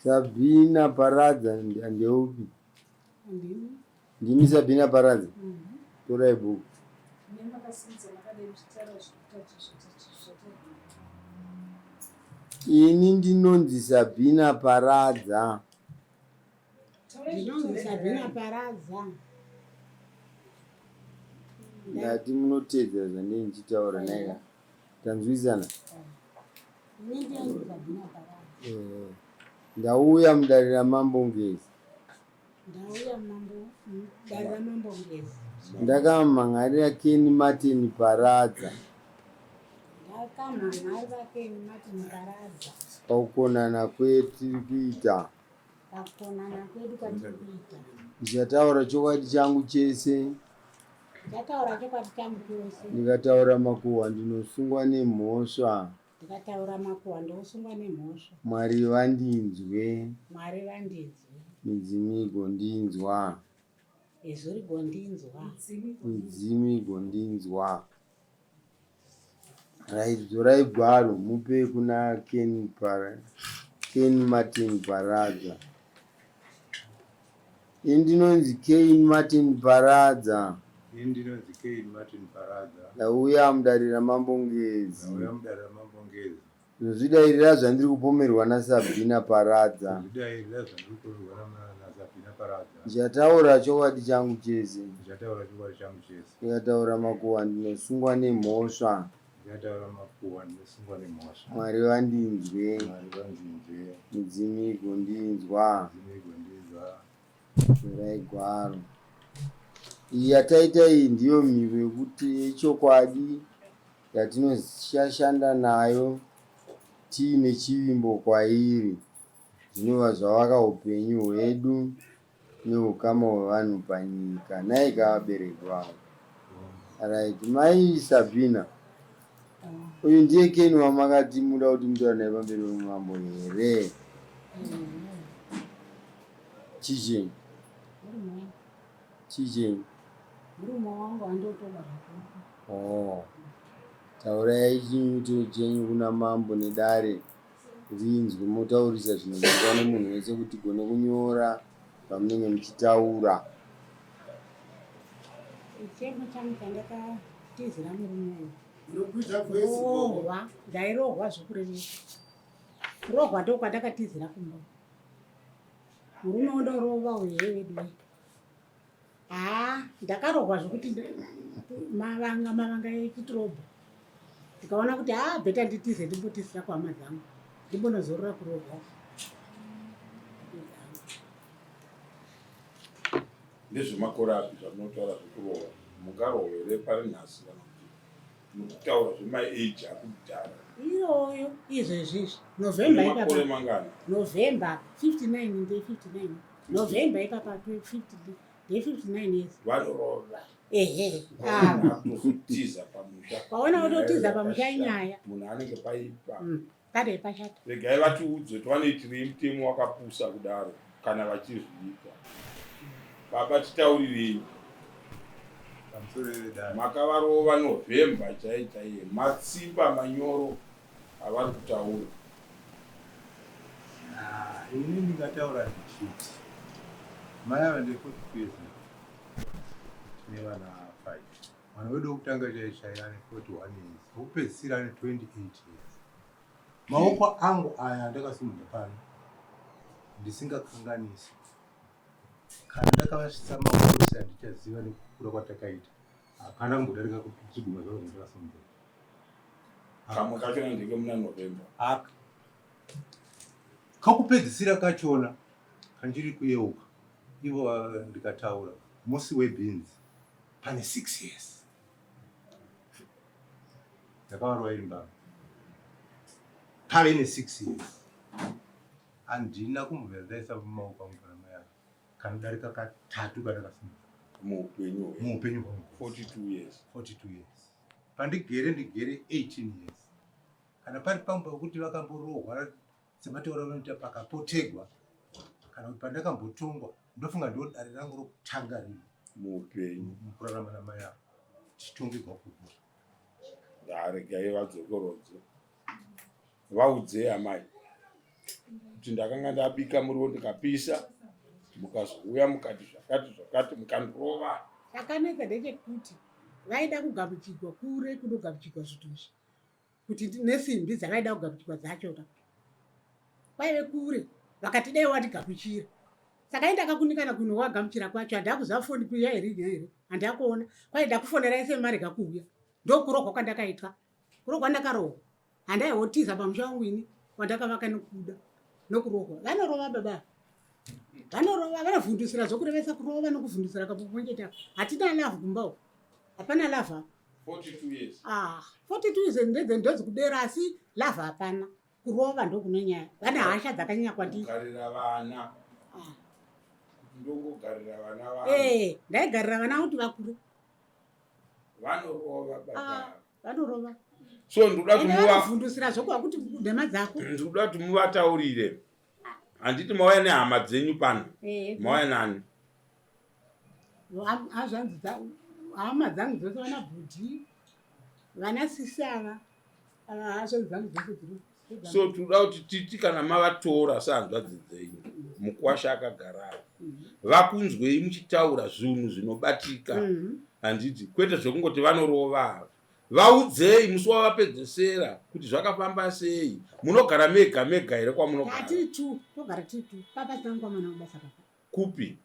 Sabina Paradza ndeupi? Ndimi Sabina Paradza? Torai bhuku. Ini ndinonzi Sabina Paradza. Ndinonzi Sabina Paradza. Ndati munoteedzera zvandinenge ndichitaura naika. Tanzwisana? Eh, ndauya mudare raMambo Ngezi. Ndauya mambo mudare raMambo Ngezi. Ndakamhan'arira Kenny Martin Paradza. Ndakamhan'arira Kenny Martin Paradza. Pakukonana kwetiri kuita. Pakukonana kwedu kwatiri kuita. Ndichataura chokwadi changu chese. Ndichataura chokwadi changu chose. Ndikataura makuhwa ndinosungwa nemhosva. Ndikataura makuhwa ndosungwa nemhosva. Mwari vandinzwe. Mwari vandinzwe. Midzimu igondinzwa. Izwi rigondinzwa. Midzimu igondinzwa. Right, dzorai gwaro mupe kuna Ken, Para, Ken Martin Paradza. Ini ndinonzi Cain Martin Paradza. Ini ndinonzi Cain Martin Paradza. Ndauya mudare raMambo Ngezi. Ndauya mudare raMambo Ngezi. Ndozvidairira zvandiri kupomerwa naSabhina Paradza. Ndozvidairira zvandiri kupomerwa naSabhina Paradza. Ndichataura chokwadi changu chese. Ndichataura chokwadi changu chese. Ndikataura makuhwa ndinosungwa nemhosva. Ndikataura makuhwa ndinosungwa nemhosva. Mwari vandinzwe. Mwari vandinzwe. Midzimu igondinzwa. Midzimu igondinzwa. Torai gwaro. Iyi yataita iyi ndiyo mhiko yekuti yechokwadi yatinoshanda nayo tiine chivimbo kwairi zvinova zvavaka upenyu hwedu neukama hwevanhu panyika. Nhaika vabereki vangu. Right, mai Sabina. Uyu ndiye Ken wamakati muda kuti mutaure naye pamberi pemambo here? Chii Chii chenyu? Murume wangu andotoda zvako. Oh. Taurai chinyuto chenyu kuna mambo nedare rinzwe motaurisa zvinonzwikwa nemunhu wese kuti tigone kunyora zvamunenge muchitaura. Chichemo changu chandakatizira murume uyu. Rohwa, ndairohwa zvekurevesa. Kurohwa ndokwandakatizira kumba. Murume wondorova uyu heveduwe. Haa ndakarohwa zvekuti mavanga mavanga echitirobho ndikaona kuti haa bheta nditize ndimbotizira kuhama dzangu ndimbonozorora kurohwa. Ndezvemakore api zvamunotaura zvekurohwa? Mungarohwa here pari nhasi kana kuti mukutaura zvemaage akudhara? Iyoyo izvezvi izvi November ipapa. Mangani? November 59 nde 59. November ipapa 50 nde 59 years. Vanorova. Ehe. Tiza pamusha. Waona kutotiza pamusha inyaya. Munhu anenge paipa. Pare pashata. Regai vatiudze kuti vanoitirei mutemo wakapusa kudaro kana vachizviita. Baba titaurirei. Makavarova November chaiye chaiye. Matsimba manyoro avari kutaura. Ah, ini ndingataura ndichiti mai ava ndee 42 years tine vana 5 mwana wedu wekutanga chaiye chaiye ane 41 years wekupedzisira ane 28 years maoko angu aya andakasimudza pano ndisingakanganisi kana ndakavasvitsa maoko ese andichaziva nekukura kwatakaita hapana kumbodarika chiguma zvavo zvandakasimudza Kamwe kachona ndeke muna November. Aka kakupedzisira kachona kandiri kuyeuka ivo eh, ndikataura musi webeans pane 6 years ndakavarova iri mbama pave ne 6 years handina kumbobvira ndaisa mumaoko angu pana mai ava kanodarika katatu kana kasimudza Muupenyu hwenyu. muupenyu hwangu 42 years. 42 years Pandigere ndigere 18 years. Kana pari pamwe pekuti vakamborohwa semataura vanoita pakapotegwa kana kuti pandakambotongwa ndofunga ndo dare rangu rokutanga rino muupenyu mukurarama namai avo tichitongegwa kuku Regai vadzokorodze vaudzei amai. Kuti ndakanga ndabika muriwo ndikapisa, mukazouya mukati zvakati zvakati mukandirova. Chakanetsa ndechekuti vaida kugamuchigwa kure kunogamuchigwa zvinhu izvi kuti nesimbi dzavaida kugamuchigwa dzacho ka kwaive kure vakati dai watigamuchira saka indakakunikana kuno wagamuchira kwacho handakuziva foni kuya here inya here handakuona kwai ndakufonera ese marega kuuya ndokurohwa kwandakaitwa kurohwa ndakarohwa handaihotiza pamusha wangu ini wandakavaka nekuda nokurohwa vanorova baba vanorova vanovhundusira zvokurevesa kurova nokuvhundusira kapomwechete hatina love kumba uko hapana love apa 42 years. Ah, 42 years ndedze ndozikudera asi love hapana kurova ndokunonyaya vane hasha dzakanyanya kwandiri Kugarira vana. Ah. Ndongogarira vana vangu. Eh, ndaigarira vana kuti vakure Vanorova baba. Ah. Vanorova So ndoda ende kuti muva vanovhundusira zvokuva kuti nhema dzako ndikuda kuti muvataurire. Handiti mauya nehama dzenyu pano. Eh, Mauya nani? Hazvanzi hama dzangu dzose vana bhudhi vana sisi ava ava hazvanzi dzangu dzose dziri So tinoda kuti titi kana mavatora sehanzvadzi dzenyu, mukwasha akagara vakunzwei muchitaura zvinhu zvinobatika. Handiti kwete zvekungoti vanorova ava. Vaudzei musi wavapedzesera kuti zvakafamba sei. Munogara mega mega here kwamunogara? Tiri two, togara tiri two. Papa tinangwa mwana kubasa papa. Kupi?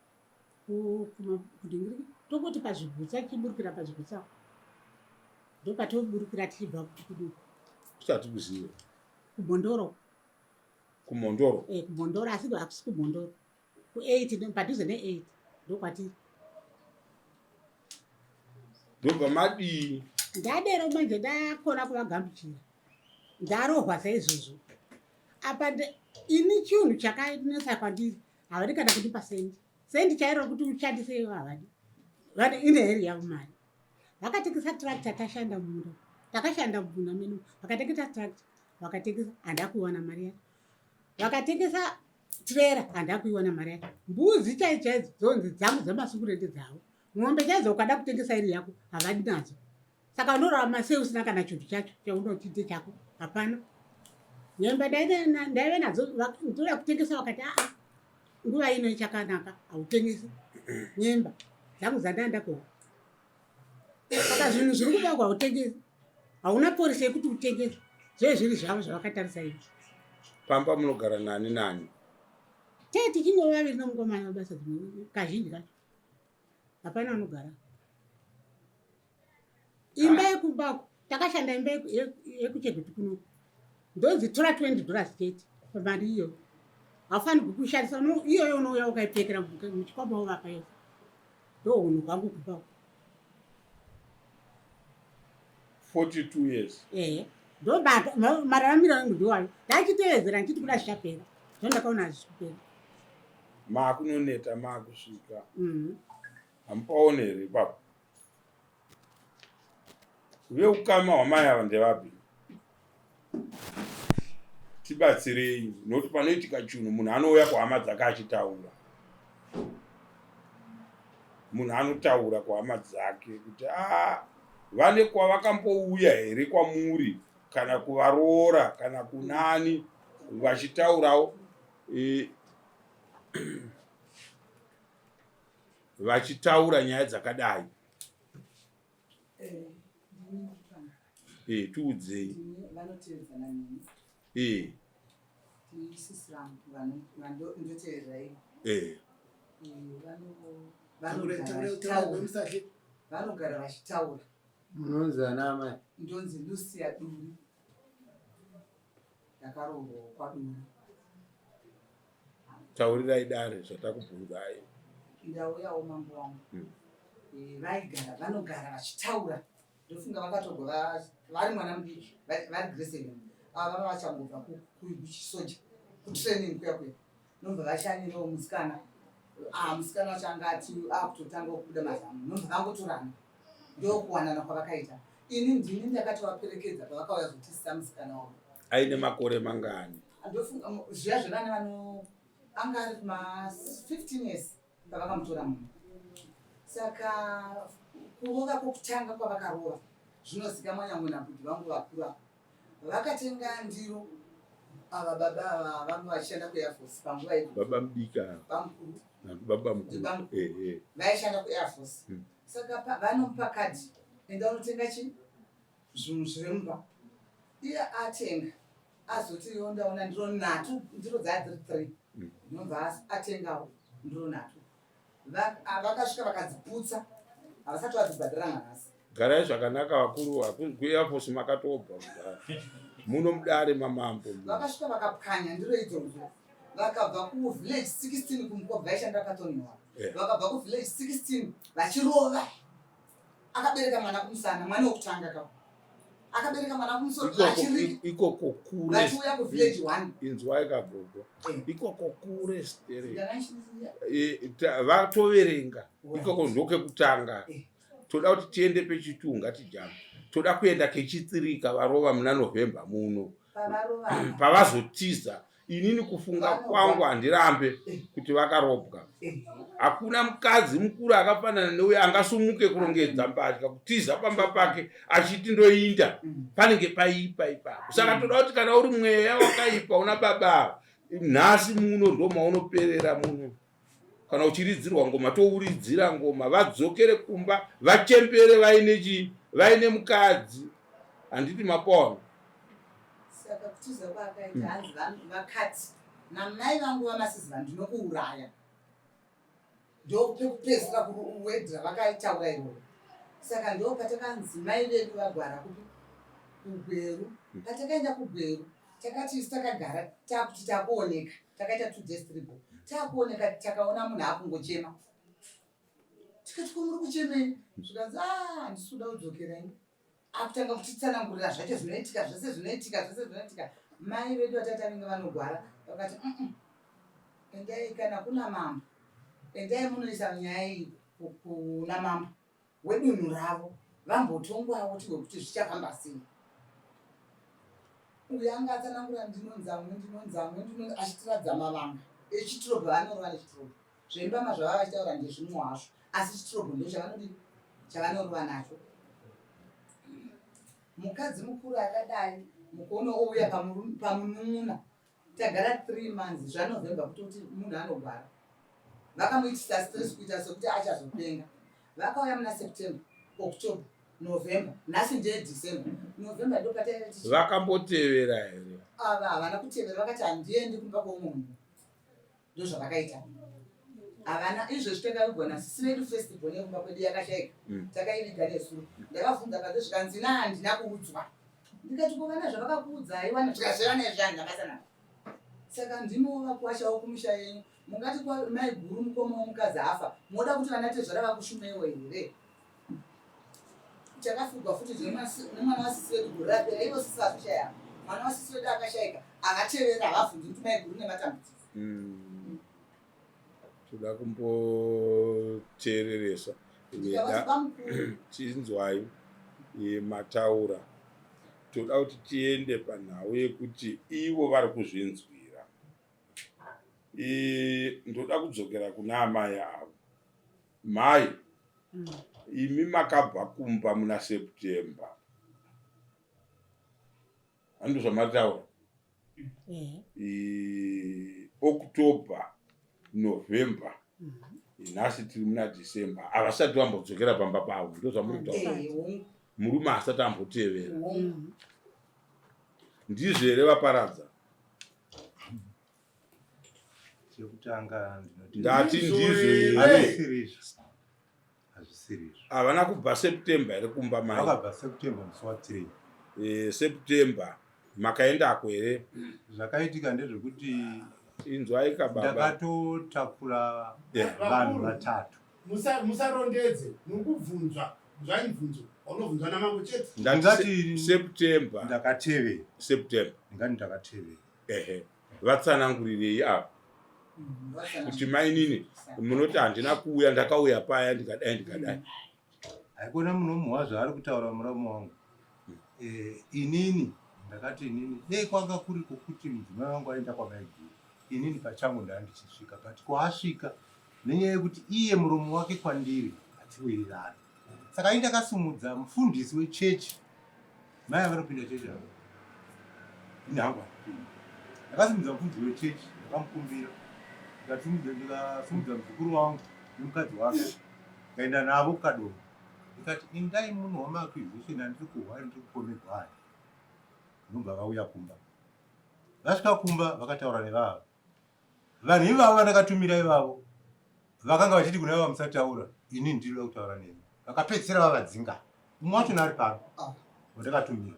Kudingiriki tongoti pazvigutsa tichiburukira pazvigutsa ndopatoburukira tichibva kudu Kusati kuziva. Kumhondoro. Kumhondoro. Eh, kumhondoro asi hakusi kumhondoro ku8 padhuze ne8 ndokwatiri. Ndobva madii? Ndadero manje ndakona kuvagamuchira ndarohwa saizvozvo apa ini chinhu chakanetsa kwandiri havadi kana kundipa sendi sendi chairo kuti ushandise ivo havadi vane ine heri yavo mari vakatengesa tractor tashanda mumunda takashanda mumunda medu vakatengesa tractor vakatengesa handakuiwana mari yacho vakatengesa trera handakuiwana mari yacho mbudzi chai chaidzo dzonzi dzangu dzamasungurende dzavo mombe chaidzo ukada kutengesa iri yako havadi nadzo saka unorarama sei usina kana chinhu chacho chaunotite chako hapana nyemba ndaive nadzo ndoda kutengesa vakati aa nguva ino ichakanaka hautengesi nyemba dzangu dzandanda kuwa saka zvinhu zviri kubakwa hautengesi hauna porisi yekuti utengese zvee zviri zvavo zvavakatarisa izvi Pamba munogara nani nani? Tee tichingova vaviri nomukomana webasa dzimwe kazhinji kacho hapana anogara imba yekumbako takashanda imba yekucheguti kunoku ndonzi tora $20 chete pamari iyoyo haufanirwi kuishandisa iyoyo unouya ukaipfekera muchikwama wovapa yose ndo unhu hwangu kumbako. 42 years. Ehe ndo mararamiro angu ndiwayo ndachitevedzera ndichiti kuda zvichapera zvandakaona hazvisi kupera. Maakunoneta maakusvika. Hamupaone here ipapo? Veukama hwamai ava ndevapi? Tibatsirei nokuti panoitika chinhu munhu anouya kuhama dzake achitaura. Munhu anotaura kuhama dzake kuti a vane kwavakambouya here kwamuri kana kuvaroora kana kunani vachitaurawo vachitaura nyaya dzakadai. Tiudzei. Vanoteedzana neni. Sisi vangu ndoteerera ivo. Vanogara vachitaura. Munonzi ana amai? Ndonzi Lucia Duri, ndakaroorwawo kwaDuri. Taurirai dare zvatakubvunzai. Ndauyawo mambo wangu. Vaigara vanogara vachitaura ndofunga vakatogwa vari mwana mudiki vari grade 7 ava vava vachangobva kuchisoja kutraining kuya kuya nobva vashanyirawo musikana. Ah, musikana wacho anga ati akutotanga kubuda mazamu nobva vangotorana ndokuwanana kwavakaita. Ini ndini ndakatovaperekedza pavakauya zotisisa musikana wavo. Aine makore mangani? Ndofunga zviya zvevana vano anga ari kuma 15 years pavakamutora munhu. Saka kurova kwokutanga kwavakarova zvinozikamwa nyangwe nabhudhi vangu vakuru ava vakatenga ndiro. Ava baba ava vanga vachishanda kuairforce panguva iyo. Baba mudiki ava. Bamukuru. Baba mukuru. Eh eh. Vaishanda kuairforce. Hmm. Saka vanomupa kadhi enda unotenga chi zvinhu zviri mumba. Iye atenga azoti yo ndaona ndiro nhatu ndiro dzaa dziri 3. Hmm. Ndinobva atengawo ndiro nhatu. Vakasvika vakadziputsa havasati vadzibhadhara nanhasi. Garai zvakanaka vakuru kuairforce makatobva kudhara muno mudare mamambo. Vakasvika vakapwanya ndiro idzodzo vakabva kuvillage 16 kumukobva vaishandira patonhiwa eh. vakabva kuvillage 16 vachirova akabereka mwana kumusana mwana wekutanga ka akabereka mwana kumusoro ikoko kure vachiuya kuvillage one inzwai kagogo eh. ikoko kure stere eh, vatoverenga ikoko ndokekutanga toda kuti tiende pechitu ngatijambe toda kuenda kechitsirika varova muna november muno pavazotiza inini kufunga kwangu handirambe kuti vakarobwa hakuna mukadzi mukuru akafanana neuyo angasumuke kurongedza mbatya kutiza pamba pake achiti ndoinda mm. panenge paipa ipapo saka toda kuti kana uri mweya wakaipa una baba nhasi muno ndomaunoperera muno kana uchiridzirwa ngoma touridzira ngoma vadzokere kumba vachembere vaine chii vaine mukadzi handiti mapona saka kutiza kwaakaita hmm. hanzi vakati namai vangu vamasiziva ndinokuuraya ndopekupedzisira kuwedra vakaitaura iroro saka ndo patakanzi mai vedu vagwara kupi kugweru hmm. patakaenda kugweru takati isu takagara takuti takuoneka takaita two days three go takuoneka takaona munhu akungochema tikati ko muri kuchemei zvikanzi a ah, handisi kuda kudzokera ini akutanga kutitsanangurira zvacho zvinoitika zvese zvinoitika zvese zvinoitika mai vedu vatati anenge vanogwara vakati endai kana kuna mambo endai munoisa nyaya iyi kuna mambo wedunhu ravo vambotongwawo tihwe kuti zvichafamba sei uyu anga atsanangura ndinonzamwe ndinonzamwe ndinonza achitiradza mavanga echitirobho vanorova nechitirobho zvembama zvavava vachitaura ndezvimwe hazvo asi chitirobho ndo chavanodii chavanorova nacho mukadzi mukuru akadai mukuona ouya pamunun'una Tagara 3 months zvaNovember kutoti munhu anogwara. Vakamuitisa stress kuita sekuti achazopenga. Vakauya muna September, October, November. Nhasi ndeye December. November ndopataiva tichi. Vakambotevera here? Ava havana kutevera vakati handiendi kumba kweumwe munhu. Ndozvavakaita. Havana izvezvi takavigwa nasisi vedu first born yekumba kwedu yakashaika. Mm. Takaiviga nezuro. Ndakavhunza panze zvikanzi na handina kuudzwa. Ndikati ko vana zvavakakuudzai wani zvikazviva nezvi handina basa navo. Saka ndimiwo vakwashawo kumisha yenyu mungati kwa maiguru mukoma womukadzi afa moda kuti vana tezvara vakushumeiwo here? Chakafugwa futi nemwana wasisi vedu gore rapera ivo sisi vazoshaya mwana wasisi vedu akashaika havateveri havabvunzi kuti maiguru nematambudziko. Mm. Toda kumboteereresa Ndikavati bamukuru. Chinzwai mataura toda kuti tiende panhau yekuti ivo vari kuzvinzwira. Ndoda kudzokera kuna amai avo. Mai, mm. imi makabva kumba muna September. Handizvo zvamataura? Eh. October, November. Mm -hmm. Nhasi tiri muna December. Havasati vambodzokera pamba pavo. Ndozvamuri kutaura. Eh, Murume asati ambotevera. Mm. Ndizvo here vaparadza? Chekutanga ndinoti ndati ndizvo here? Hazvisirizvo. Hazvisirizvo. Havana kubva September here kumba mai? Vakabva September musi wa 3. Eh, September makaendako here? Zvakaitika ndezvekuti inzwai ka baba. Ndakatotakura yeah. vanhu vatatu. Musarondedze mukubvunzwa bvunzwai mubvunzo waunobvunzwa namambo chete. Ndati September ndakatevera. September. Ndingati ndakatevera. Ehe. Vatsanangurirei ava kuti mainini munoti handina kuuya ndakauya paya ndikadai ndikadai. Haikona munomuhwa zvaari kutaura muramu wangu. Eh, inini ndakati inini dei kwanga kuri kokuti mudzimai wangu aenda kwamaiguru inini pachangu ndaa ndichisvika but kwaasvika nenyaya yekuti iye muromo wake kwandiri hatiwirirani saka ini ndakasumudza mufundisi wechechi mai vanopinda chechi avo ini hangu handipindi Ndakasimudza mufundisi wechechi ndakamukumbira, ndikasimudza muzukuru wangu nemukadzi wake ndikaenda navo kuKadoma. Ndikati indai munhu wamaacquisition andiri kuhwa ndiri kupomerwa aya. Ndobva vauya kumba. Vasvika kumba vakataura nevava. Vanhu ivavo vandakatumira ivavo vakanga vachiti kuna ivavo musataura, ini ndinoda kutaura nemi. Vakapedzisira vavadzinga. Umwe wacho ari pano ah. wandakatumira.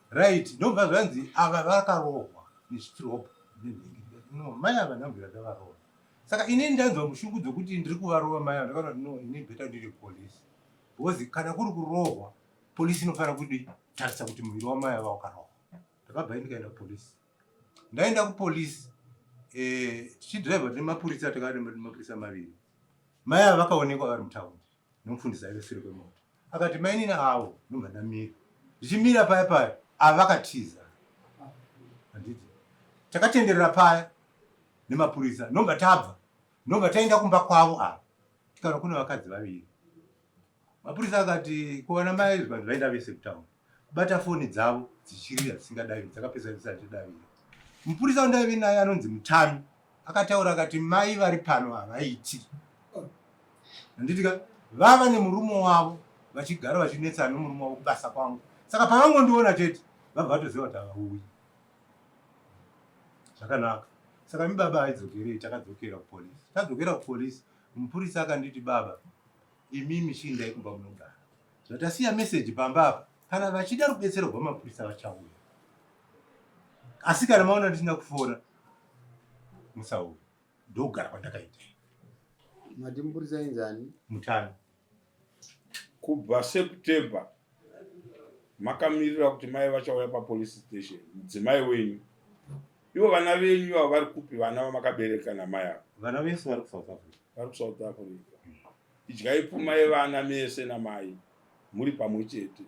Right, ndobva zvanzi ava vakarohwa nechitirobho nenhingi. No, mai ava ndambira ndavarova. Saka ini ndanzwa mushungu dzokuti ndiri kuvarova mai ava ndakaona no, ini better ndiri police. Because kana kuri kurohwa, police inofanira kudi tarisa kuti muviri wamai ava wakarohwa. Ndakabva ndikaenda kupolice. Ndaenda kupolice eh, tichidriver tine mapurisa takati mapurisa maviri. Mai ava vakaonekwa vari mutaundi nomufundisi aive sure kwemota. Akati mainini avo ndobva ndamira. Ndichimira paya paya ava vakatiza. Handiti. Takatenderera paya nemapurisa ndobva tabva ndobva taenda kumba kwavo ava tikaona kune vakadzi vaviri. Mapurisa akati ko vana mai zvikanzi vaenda vese kutown kubata foni dzavo dzichirira dzisingadaviri dzakapedza dzisati davira. Mupurisa wandaive naye anonzi Mutami akataura akati mai vari pano havaiti. Handiti ka vava nemurume wavo vachigara vachinetsana nemurume wavo kubasa kwangu. Saka pavangondiona chete vabva vatoziva kuti havauyi. Zvakanaka. Saka imi baba haidzokerei takadzokera kupolisi. Tadzokera kupolisi mupurisa akanditi baba Imimi chiindai kumba munogara. Zvatasiya message pamba apa kana vachida rubetsero rwamapurisa vachauya. Asi kana maona ndisina kufona musauya. Ndokugara kwandakaita. Mati mupurisa inzani? Mutano. Kubva September makamirira kuti mai vachauya papolice station mudzimai wenyu ivo vana venyu avo vari kupi vana vamakabereka namai avo vana vese vari kusouth africa vari kusouth africa Idyai pfuma yevana mese namai muri pamwe chete.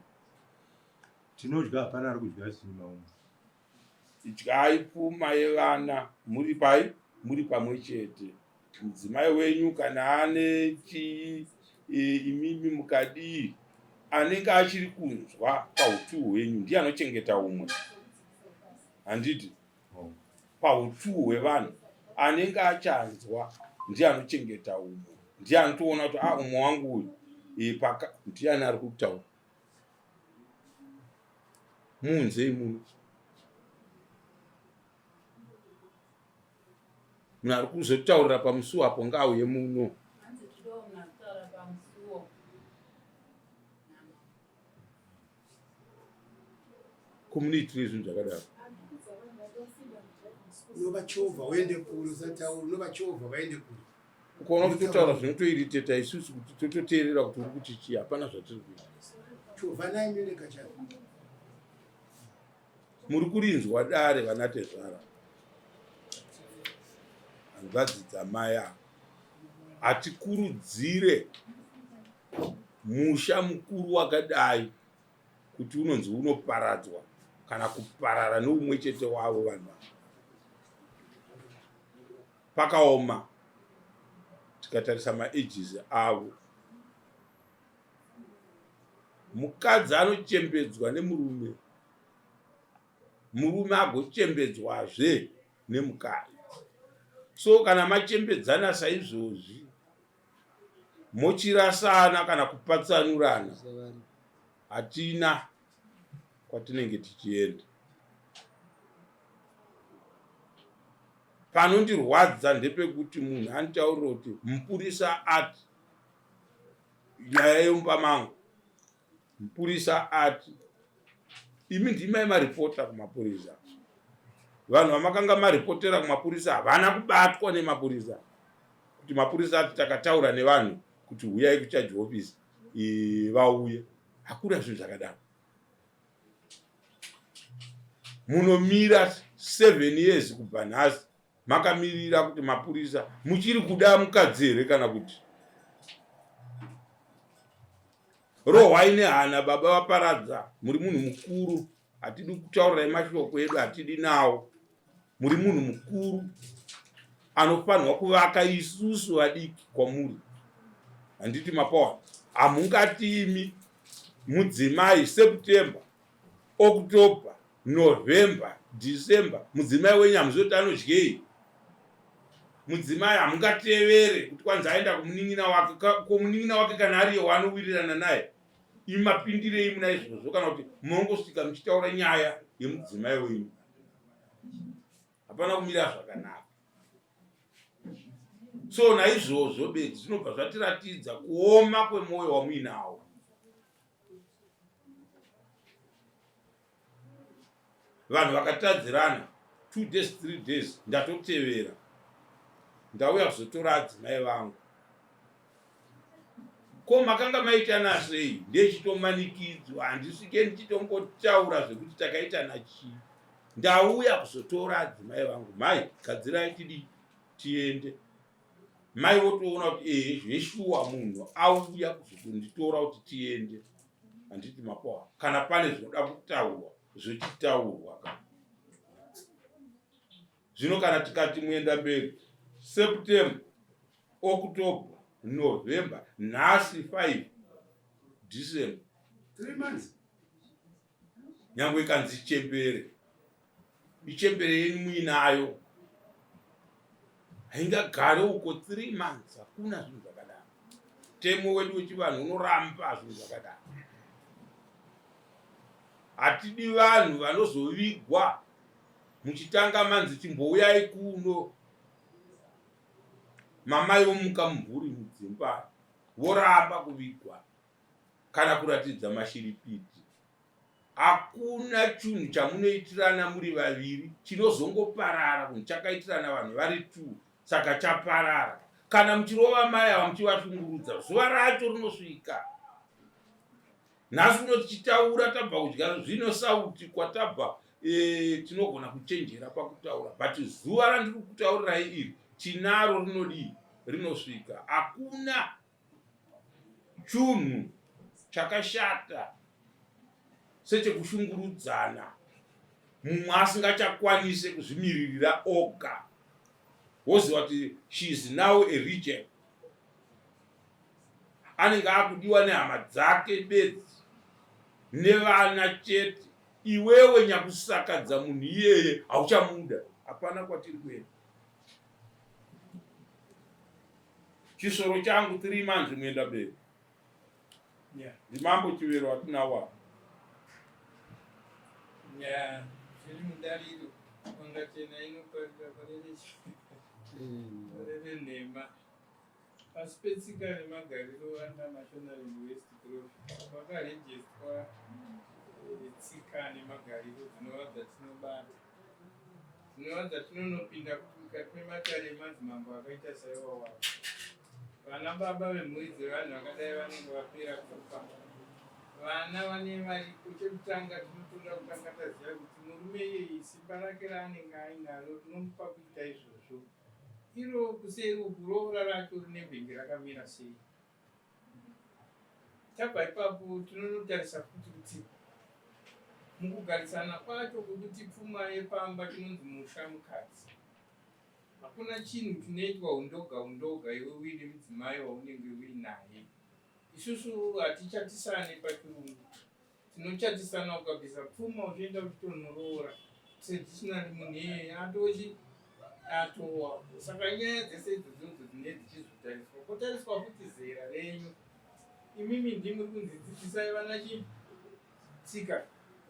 Tinodya hapana ari kudya asina umwe. Idyai pfuma yevana muri pai muri pamwe chete. Mudzimai wenyu kana ane chii e, imimi mukadii anenge achiri kunzwa pautu hwenyu ndiye anochengeta umwe handiti Pautuu hwevanhu anenge achanzwa ndiye anochengeta umwe, ndiye anotoona kuti ah, umwe wangu uyu e, paka ndiani ari kutaura muunzei muno munhu ari kuzotaurira pamusuwo apo ngaauye muno. Community zvinhu zvakadaro. Unovachovha uende kure usataura unovachovha vaende kure. Ukaona kuti totaura zvinotoiriteta isusu kuti tototeerera kuti uri kuti chii hapana zvatiri kuita. Chovhanai mireka chako. Muri kurinzwa dare vanatezvara. Hanzvadzi dzamai ava. Hatikurudzire musha mukuru wakadai kuti unonzi unoparadzwa kana kuparara neumwe chete wavo vanhu ava pakaoma tikatarisa maages avo mukadzi anochembedzwa nemurume murume agochembedzwazve nemukadzi so kana machembedzana saizvozvi mochirasana kana kupatsanurana hatina kwatinenge tichienda panondirwadza ndepekuti munhu anditaurira kuti mupurisa ati nyaya yemumba mangu Mupurisa ati imi ndimai maripota kumapurisa. Vanhu vamakanga maripotera kumapurisa havana kubatwa nemapurisa. Kuti mapurisa ati takataura nevanhu kuti huyai kucharge office vauye. Hakuna zvinhu zvakadaro. Munomira 7 years kubva nhasi makamirira kuti mapurisa muchiri kuda mukadzi here kana kuti Rohwai nehana baba vaparadza muri munhu mukuru hatidi kutaurirai mashoko edu hatidi nawo muri munhu mukuru anofanirwa kuvaka isusu vadiki kwamuri handiti mapawa hamungati imi mudzimai september october november December mudzimai wenyu hamuzivi kuti anodyei. Mudzimai hamungatevere kuti kwanzi aenda kumunin'ina wake, ko munin'ina wake kana ariye waanowirirana naye imi mapindirei muna izvozvo kana kuti munongosvika muchitaura nyaya yemudzimai wenyu hapana kumira zvakanaka. So naizvozvo bedzi zvinobva zvatiratidza kuoma kwemwoyo wamuinawo. Vanhu vakatadzirana 2 days 3 days ndatotevera ndauya kuzotora adzimai vangu. Ko makanga maitana sei? Ndechitomanikidzwa handisvike ndichitongotaura zvekuti takaitana chii. Ndauya kuzotora adzimai vangu mhai gadzirai tidii tiende. Mai votoona kuti ehe zveshuwa munhu auya kuzotonditora kuti tiende. Handiti mapoa kana pane zvinoda kutaurwa zvochitaurwa ka. Zvino kana tikati muenda mberi September, October, November, nhasi 5 December. 3 months. Nyangwe ikanzi chembere, ichembere yenyu muinayo haingagare uko 3 months, hakuna zvinhu zvakadaro. Mutemo wedu wechivanhu unoramba zvinhu zvakadaro. Hatidi vanhu vanozovigwa muchitanga manzi chimbouyai kuno, mamai vomuka mumvuri mudzimba voramba kuvigwa kana kuratidza mashiripiti. Hakuna chinhu chamunoitirana muri vaviri chinozongoparara kunhu chakaitirana vanhu vari two, saka chaparara. Kana muchirova mai ava muchivashungurudza, zuva racho rinosvika. Nhasi uno tichitaura tabva kudya zvino sauti kwatabva e, tinogona kuchenjera pakutaura but zuva randiri kutaurirai iri tinaro rinodii rinosvika. Hakuna chunhu chakashata sechekushungurudzana mumwe asingachakwanise kuzvimiririra oga woziva kuti she is now a reject anenge akudiwa nehama dzake bedzi nevana chete iwewe nyakusakadza munhu iyeye hauchamuda hapana kwatiri kuenda Chisoro changu 3 months muenda mberi. Yeah. Ndimambo Chivero atinawo apa. Yeah, zviri mudariro wanga chena inoparira parere nhema. Pasi petsika nemagariro under Mashonaland West Province pakarejestwa eh, tsika nemagariro dzinova dzatinobata. Dzinova dzatinonopinda mukati mematare emadzimambo akaita saiwawawo. Vana baba vemhuri dzevanhu vakadai vanenge vapera kufa. Vana vane varipo chekutanga tinotoda kutanga taziva kuti murume iyeyi simba rake raanenge ainaro rinomupa kuita izvozvo. Iro kuseri uku roora racho rinembenge rakamira sei. Tabva ipapo tinonotarisa futi kuti mukugarisana kwacho kwekuti pfuma yepamba chinonzi musha mukadzi. Hakuna chinhu chinoitwa undoga undoga iwe uine mudzimai waunenge uinaye. Isusu hatichatisane pachirungu. Tinochatisana ukabvisa pfuma uchienda uchitonoroora. Traditionally munhu iyeye atochi atowa. Saka nyaya dzese idzodzo dzinenge dzichizotariswa. Kotariswa futi zera renyu. Imimi ndimi muri kunzi dzidzisai vana chi tsika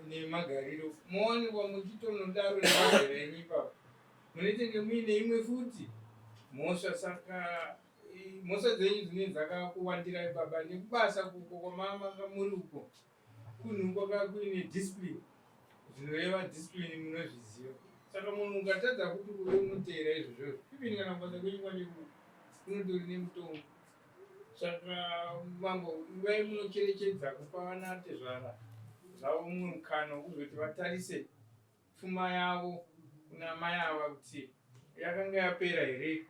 nemagariro. Mowanikwa muchitonodaro nemazera enyu ipapo. Munetenge muine imwe futi mhosva saka mhosva dzenyu dzinenge dzakakuwandirai baba nekubasa kuko kwamamanga muri uko kunhu kwaka kuine discipline zvinoreva discipline munozviziva saka munhu ukatadza kuti uve unoteera izvozvo even kana kubasa kwenyu kwacho kunotori nemutongo saka mambo ivai munocherechedza kupa vana tezvara zvavo mumwe mukana wekuzoti vatarise pfuma yavo kuna mai ava kuti yakanga yapera here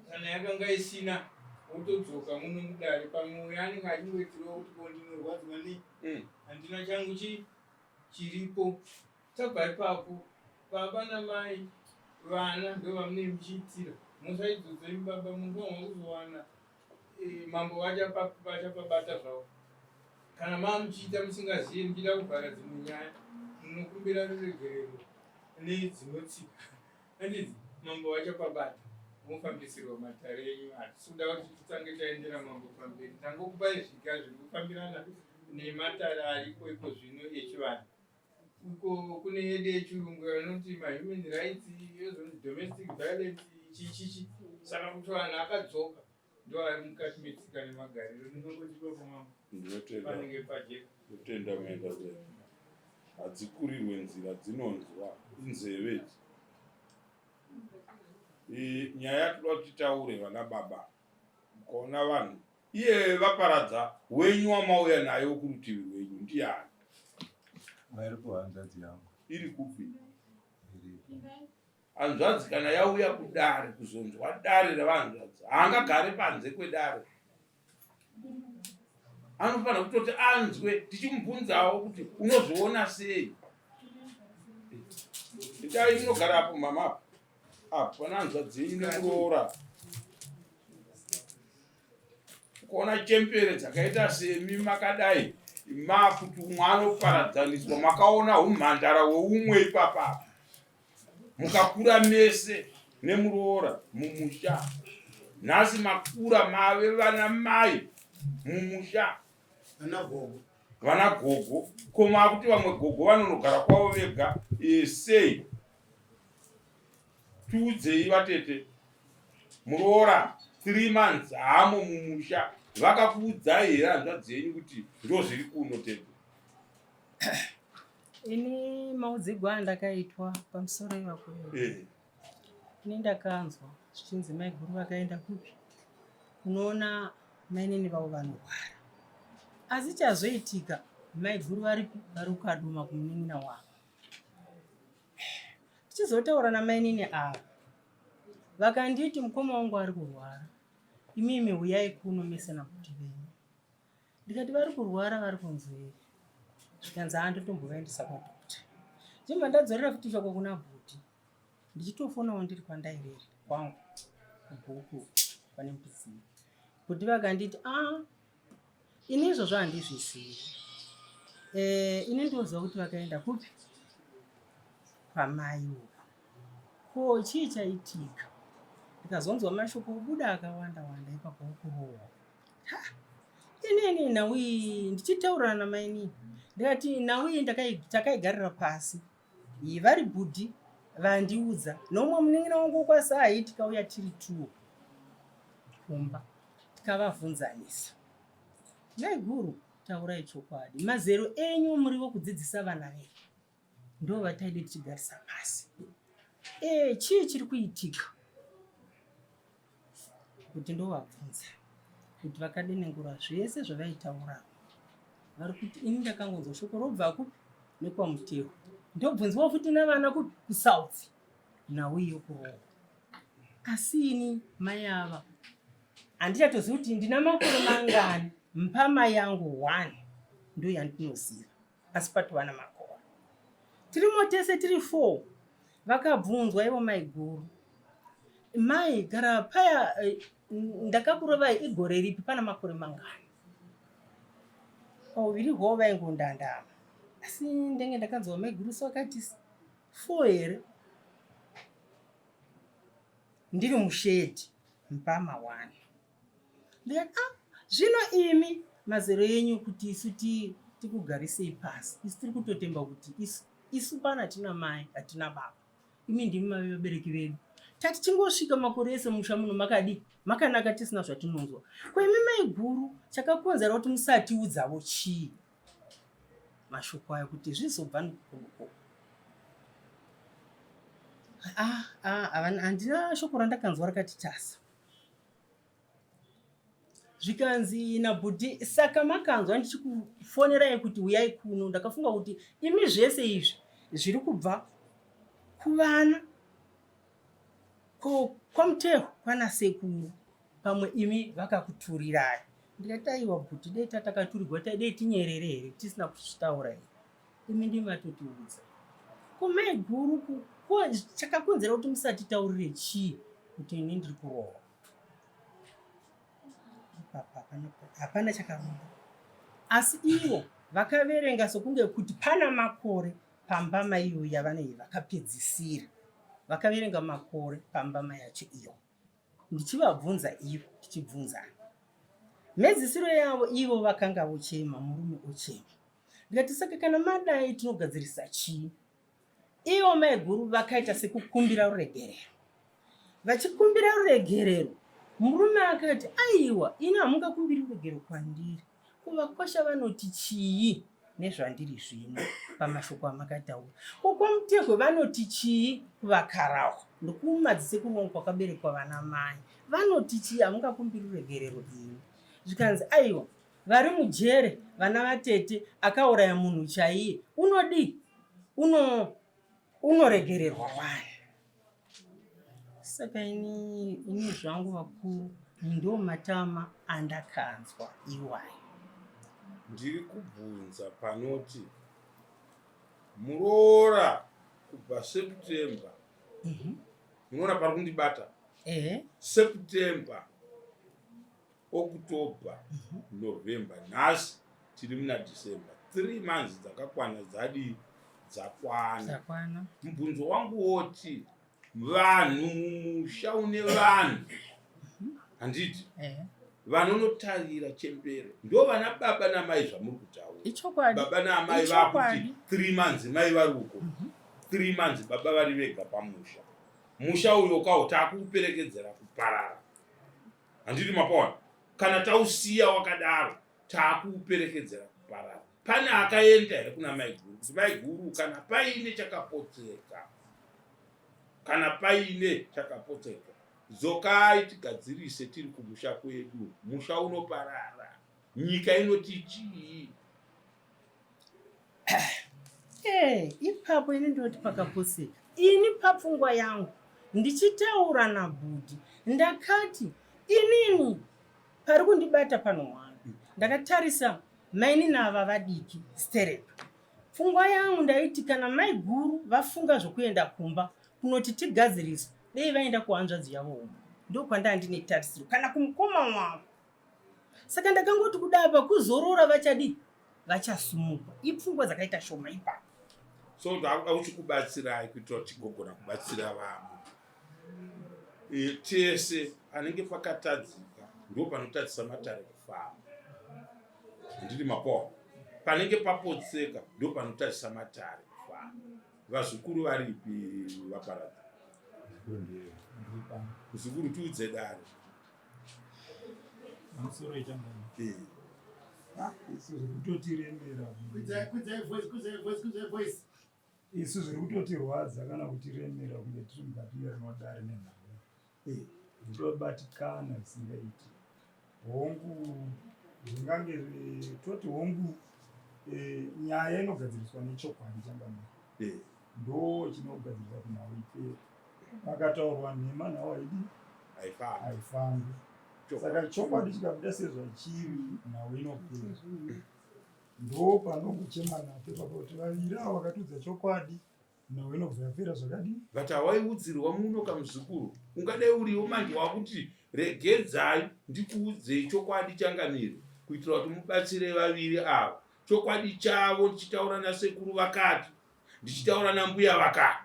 kana yakanga isina wotodzoka muno mudare pamwe uyo anenge achingoitirawo kuti ko ndinorwadzwa nei mm. handina changu chi chiripo tabva ipapo baba namai vana ndo vamunee muchiitira mhosva idzodzo imi baba munofanirwa kuzowana eh, mambo vachapabata zvavo kana maa muchiita musingazive muchida kuvhara dzimwe nyaya munokumbira ruregerero. nedzinotsika handiti mambo vachapabata mofambisirwa matare enyu hatisi kuda kuti titange taendera mambo pamberi tangokupai zviga zviri kufambirana nematare ariko iko zvino echivanhu uko kune yedu yechirungu yanoti mahuman rights yozonzi domestic violence chichichi saka kuti vanhu akadzoka ndo ari mukati metsika nemagariro ndinongoti ipapo mambo panenge pajeka ndotenda maenda mberi hadzikurirwe nzira dzinonzwa inzeve idzi nyaya yatoda kuti titaure vana baba mukaona vanhu iye vaparadza wenyu wamauya naye wekurutivi rwenyu ndiyani Varipo hanzvadzi yangu. Iri kupi? Hanzvadzi kana yauya kudare kuzonzwa dare revanzvadzi haangagare panze kwedare. Anofanira kutoti anzwe tichimubvunzawo kuti unozviona sei. Ndai munogara apo mama apo. Apo pana hanzvadzi yenyu nekuroora. Kuona chembere dzakaita semi makadai makuti umwe anoparadzaniswa makaona humhandara weumwe ipapa mukakura mese nemuroora mumusha nhasi makura mave vana mai mumusha vana gogo ko makuti vamwe gogo vanonogara kwavo vega e, sei Tiudzei vatete muroora 3 months haamo mumusha vakakuudzai here hanzvadzi yenyu kuti ndozviri kuno tete? Ini maudzigwa andakaitwa pamusoro ivapo eh. Ini ndakanzwa zvichinzi maiguru vakaenda kupi kunoona mainini vavo vanorwara asi chazoitika maiguru varipi vari kukaduma kumunin'ina wavo Tichizotaura namainini ava vakanditi mukoma wangu ari kurwara imimi huyai kuno mese nabhuti venyu. Ndikati vari kurwara vari kunzwei? Zvikanzi haa ndotombovaendesa kwadhokota. Ndibva ndadzorera futi shoko kuna bhuti ndichitofonawo ndiri kwandairere kwangu kubhuku pane mbizivi. Bhuti vakanditi ah Ini izvozvo handizvizivi. Eh, ini ndinoziva kuti vakaenda kupi? Kwamai uko. Ko chii chaitika? Ndikazonzwa mashoko obuda akawanda wanda ipapo okurohwa. Ha! Inini nhau iyi ndichitaurirana namainini ndikati nhau iyi takaigarira pasi iyi vari bhudhi vandiudza noumwe munin'ina wangu wokwasahi tikauya tiri two kumba tikavavhunzanisa. Maiguru taurai chokwadi mazero enyu muri vokudzidzisa vana venyu ndo vataide tichigarisa pasi. E, chii chiri kuitika kuti ndovabvunza kuti vakadenengura zvese zvavaitaura vari kuti ini ndakangonzwa shoko robva kupi nekwamutewa ndobvunzwawo futi navana kupi kusouth nhau yokurohwa asi ini mai ava handichatozivi kuti ndina makore mangani mpama yangu one ndo yandinoziva asi patova namakore tirimo tese tiri four vakabvunzwa ivo maiguru mai gara paya eh, ndakakurovai igore ripi pana makore mangani pauviri hwavo vaingondandama asi ndenge ndakanzwa maiguru so akati four here ndiri mushedhi mpama one ndikati ah zvino imi mazero enyu kuti isu tikugarisei pasi isu tiri kutotemba kuti isu isu pano hatina mai hatina baba imi ndimi mave vabereki vedu tati chingosvika makore ese musha muno makadii makanaka tisina zvatinonzwa ko imi maiguru chakakonzera kuti musatiudzavo chii mashoko ayo kuti zvizobva nekuko ah, ah, handina shoko randakanzwa rakati tasa zvikanzi nabhudhi saka makanzwa ndichikufonerai kuti uyai kuno ndakafunga kuti imi zvese izvi zviri kubva kuvana ko kwamuteho kwana sekuru pamwe imi vakakuturirai ndikati aiwa bhuti dei tatakaturirwa dei tinyerere here tisina kuzvitaura here imi ndimi vatotiudza ko mai guru ko chakakonzera kuti musatitaurire chii kuti ini ndiri kurohwa ipapa hapana chakabuda asi ivo vakaverenga sokunge kuti pana makore Pambama iyo yavanenge vakapedzisira vakaverenga makore pambama yacho iyo ndichivabvunza ivo tichibvunzana mhedzisiro yavo ivo vakanga vochema murume ochema ndikati saka kana madai tinogadzirisa chii ivo maiguru vakaita sekukumbira ruregerero vachikumbira ruregerero murume akati aiwa ini hamungakumbiri ruregerero kwandiri Kuvakwasha vanoti chii nezvandiri zvino pamashoko amakataura? Ko kwaMutehwe vanoti chii kuvakarahwa? Ndokumadzisekuru wangu kwakaberekwa vana mai. Vanoti chii hamungakumbiri ruregerero ini? Zvikanzi aiwa vari mujere vana vatete akauraya munhu chaiye unodii? Uno unoregererwa wani? Saka ini ini zvangu vakuru ndo matama andakanzwa iwayo. Ndiri kubvunza panoti muroora kubva September munoona pari kundibata Ehe. September October November nhasi tiri muna December 3 months dzakakwana dzadii dzakwana Dzakwana. mubvunzo wangu woti vanhu mumusha une vanhu handiti Ehe. vanonotarira chembere ndo vana baba namai zvamuri kutaura Ichokwadi. baba naamai Ichokwadi. vakuti 3 months mai vari uko 3 months baba vari vega pamusha musha uyo kawo takuuperekedzera kuparara Handiti mapaona? Kana tausiya wakadaro taakuuperekedzera kuparara. Pane akaenda here kuna maiguru kuti maiguru kana paine chakapotseka kana paine chakapotseka dzokai tigadzirise tiri kumusha kwedu musha unoparara nyika inoti chii Eh, ipapo ini ndinoti pakaposeka ini papfungwa yangu ndichitaura nabhudhi ndakati inini pari kundibata pano mwana ndakatarisa mainini ava vadiki sterek pfungwa yangu ndaiti kana maiguru vafunga zvokuenda kumba kunoti tigadzirise dei vaenda kuhanzvadzi yavo hombe ndokwandaa ndine tarisiro kana kumukoma wavo saka ndakangoti kudapa kuzorora vachadii vachasumuka ipfungwa dzakaita shoma ipapo so ndakuda kuchikubatsirai kuitira kuti tigogona kubatsira vamwe e, tese anenge pakatadzika ndo panotadzisa matare kufamba ndiri mapoa panenge papotseka ndo panotadzisa matare kufamba vazukuru varipi vaparadza muzukuru tiudze dare Pamusoro yechangano. Eh. Ah, isu zviri kutotiremera. Kudzai, kudzai voice, kudzai voice, kudzai voice. Isu zviri kutotirwadza kana kutiremera kunge tiri mukati merinodare nenhau. Eh, kutobatikana zvisingaiti. Hongu zvingange toti hongu eh, nyaya inogadziriswa nechokwadi changamire. Eh. Ndo chinogadzirisa kuti nhau ipere. Pakataurwa nhema nhau haidi haifambi. Saka chokwadi chikabuda sezvachiri nhau inopera. Ndo panongochema napo ipapo kuti vaviri avo vakatiudza chokwadi nhau inobva yapera zvakadii. But hawaiudzirwa muno kamuzukuru ungadai uriwo manje wakuti regedzai ndikuudzei chokwadi changamire kuitira kuti mubatsire vaviri ava chokwadi chavo ndichitaura nasekuru vakati ndichitaura nambuya vakati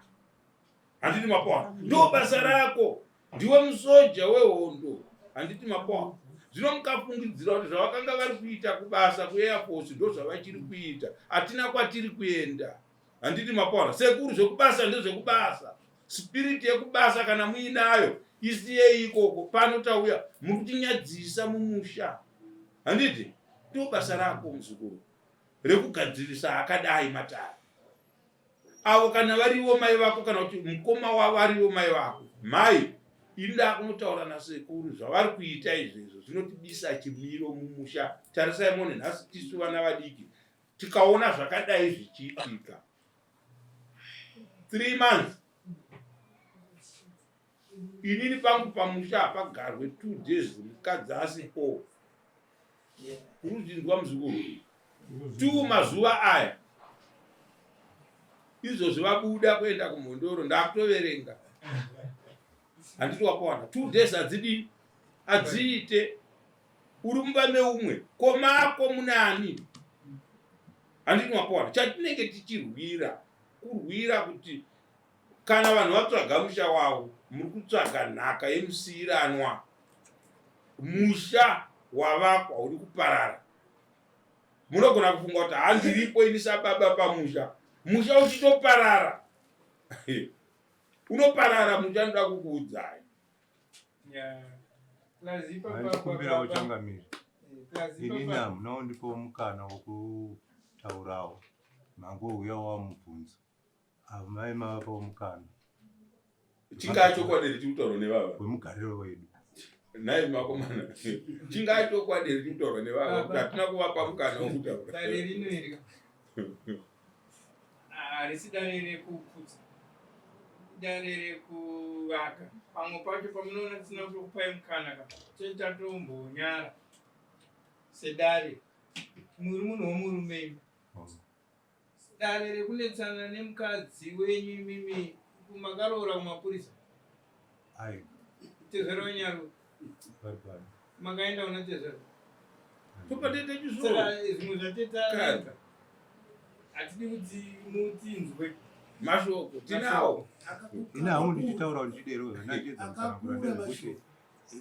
handiti mapoa ndo basa rako ndiwe musoja wehondo handiti mapoa zvino mukafungidzira kuti zvavakanga vari kuita kubasa kuairforce ndo zvavachiri kuita hatina kwatiri kuenda handiti mapoa sekuru zvekubasa ndezvekubasa spiriti yekubasa kana muinayo isiyei ikoko pano tauya muri kutinyadzisa mumusha handiti ndo basa rako muzukuru rekugadzirisa akadai matare avo kana varivo mai vako kana kuti mukoma wavo arivo mai vako mai ini ndakunotaura nasekuru zvavari kuita izvezvo zvinotibisa chimiro mumusha tarisai mone nhasi tisu vana vadiki tikaona zvakadai zvichiitika three months inini pangu pamusha hapagarwe two days mukadzi asipo urikuzvinzwa muzukuru two mazuva aya izvozvi vabuda kuenda kumhondoro ndakutoverenga handiti wapawana two days hadzidii hadziite uri mumba meumwe ko mako munani handiti wapawana chatinenge tichirwira. kurwira kuti kana vanhu vatsvaga musha wavo muri kutsvaga nhaka yemusiiranwa musha wavakwa uri kuparara munogona kufunga kuti handiripo ini sababa pamusha musha uchitoparara unoparara musha ndoda kukuudzai Kumbirawo changamire, inini hamuna kundipawo mukana wokutaurawo, mangouya wamubvunza amai mavapawo mukana. Chingaa chokwadi here chiri kutaurwa nevava wemugariro wedu? Nhai makomana, chingaa chokwadi here chiri kutaurwa nevava kuti hatina kuvapa mukana wokutaura? Dare rino iri harisi dare rekukudza, dare rekuvaka. Pamwe pacho pamunoona tisina kutokupai mukana ka, tete tatombonyara sedare. Muri munhu womurume imi. Dare rekunetsana nemukadzi wenyu imimi makaroora kumapurisa? Aiwa. Tezvara wenyaru makaenda kuna tezvara? Saka zvimwe zvatetaga hatidi kuti mutinzwe mashoko tinawo. Ini hangu ndichitaura ndichidero zvandachedza kutsanangura ndezvekuti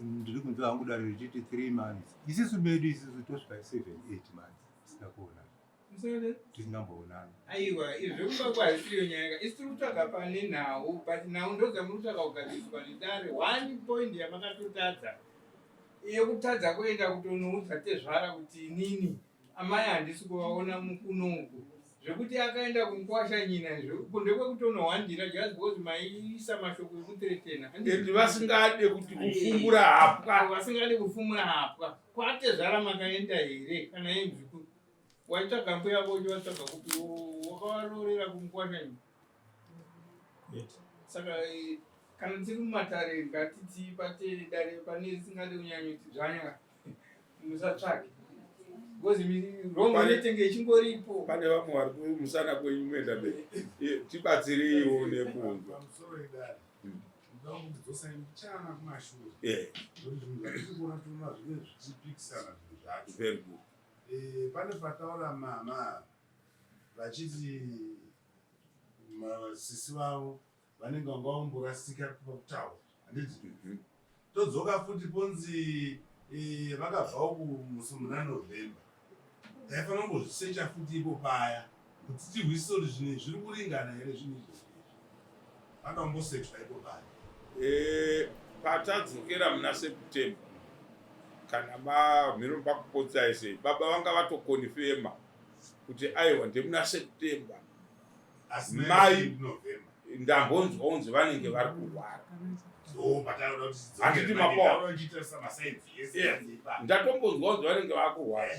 ndiri kunzwa hangu dare richiti 3 months isisu medu isisu tosvika 7 8 months tisina kuonana tisingamboonana. Aiwa, izvi zvekuba kwahasiriyo nyaya ka. Isu tiri kutsvaga pane nhau, but nhau ndodzamuri kutsvaga kugadziriswa nedare. One point yamakatotadza yekutadza kuenda kutonoudza tezvara kuti inini amai handisi kuvaona mukuno uku zvekuti akaenda kumukwasha nyina izvo uko ndekwekutonohwandira just because maiisa mashoko ekuthreatena. And vasingade kuti kufumura hapwa. Vasingade kufumura hapwa. Kwatezvara makaenda here kana iye muzukuru waitsvaga mbuya vako uchivatsvaga kupi wakavarorera kumukwasha nyina? Saka kana tiri mumatare ngatiti pate dare pane risingade kunyanyoti dzvanya musatsvage because wrong inetenge ichingoripo. Pane vamwe vari kumusana kwenyu muenda mberi, tibatsireiwo nekunzwa. Pamusoro idare, ndoda kundidzosa mbichana kumashure nekuti zvinhu zvatiri kuona toona zvinenge zvichipikisana zvinhu zvacho. Very good. Pane pataura mama vachiti sisi vavo vanenge vanga vamborasika pakutaura, handiti? Todzoka futi ponzi vakabva uku musi muna November. Taifanira kumbozvisecha futi ipo paya kuti tihwisise kuti zvinhu izvi zviri kuringana here, zvinhu izvi vanoda kumbosechwa ipo paya. Patadzokera muna September kana mamhiro pakupotsai sei baba vanga vatokonifema kuti aiwa ndemuna September. Asi mai November ndambonzwa unzi vanenge vari kurwara. Ndo patanoda kuti Handiti mapoa. uchitarisa masaidzi ese. Ndatombonzwa kunzi vanenge vakurwara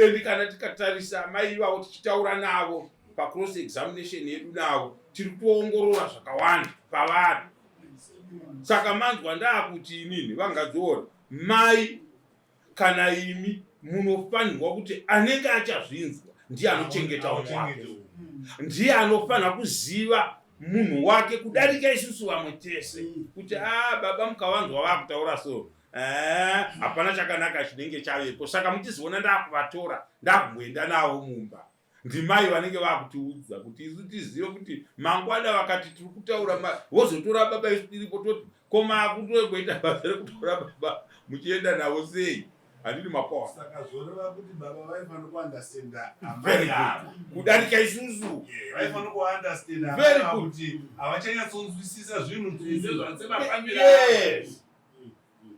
and kana tikatarisa mai ivavo tichitaura navo pacross examination yedu navo tiri kutoongorora zvakawanda pavari. Saka manzwa ndaakuti inini vangadziona mai kana imi munofanirwa kuti anenge achazvinzwa ndiye anochengeta umwe wake, ndiye anofanira kuziva munhu wake kudarika isusu vamwe tese kuti a baba mukavanzwa vakutaura so hapana chakanaka chinenge chavepo. Saka muchizoona ndakuvatora ndakumboenda navo mumba, ndimai vanenge vakutiudza kuti isu tizive kuti mangwana vakati tiri kutaura vozotora baba isu tiripo toti ko makutogoita basa rekutora baba muchienda navo sei? Handiti mapoa? Saka zvoreva kuti baba vaifanira kuunderstanda Very amai good. ava Kudarika isusu. Yeah, vaifanira kuunderstanda Very amai ava good. kuti havachanyatsonzwisisa zvinhu sezvamafambiro. Yes.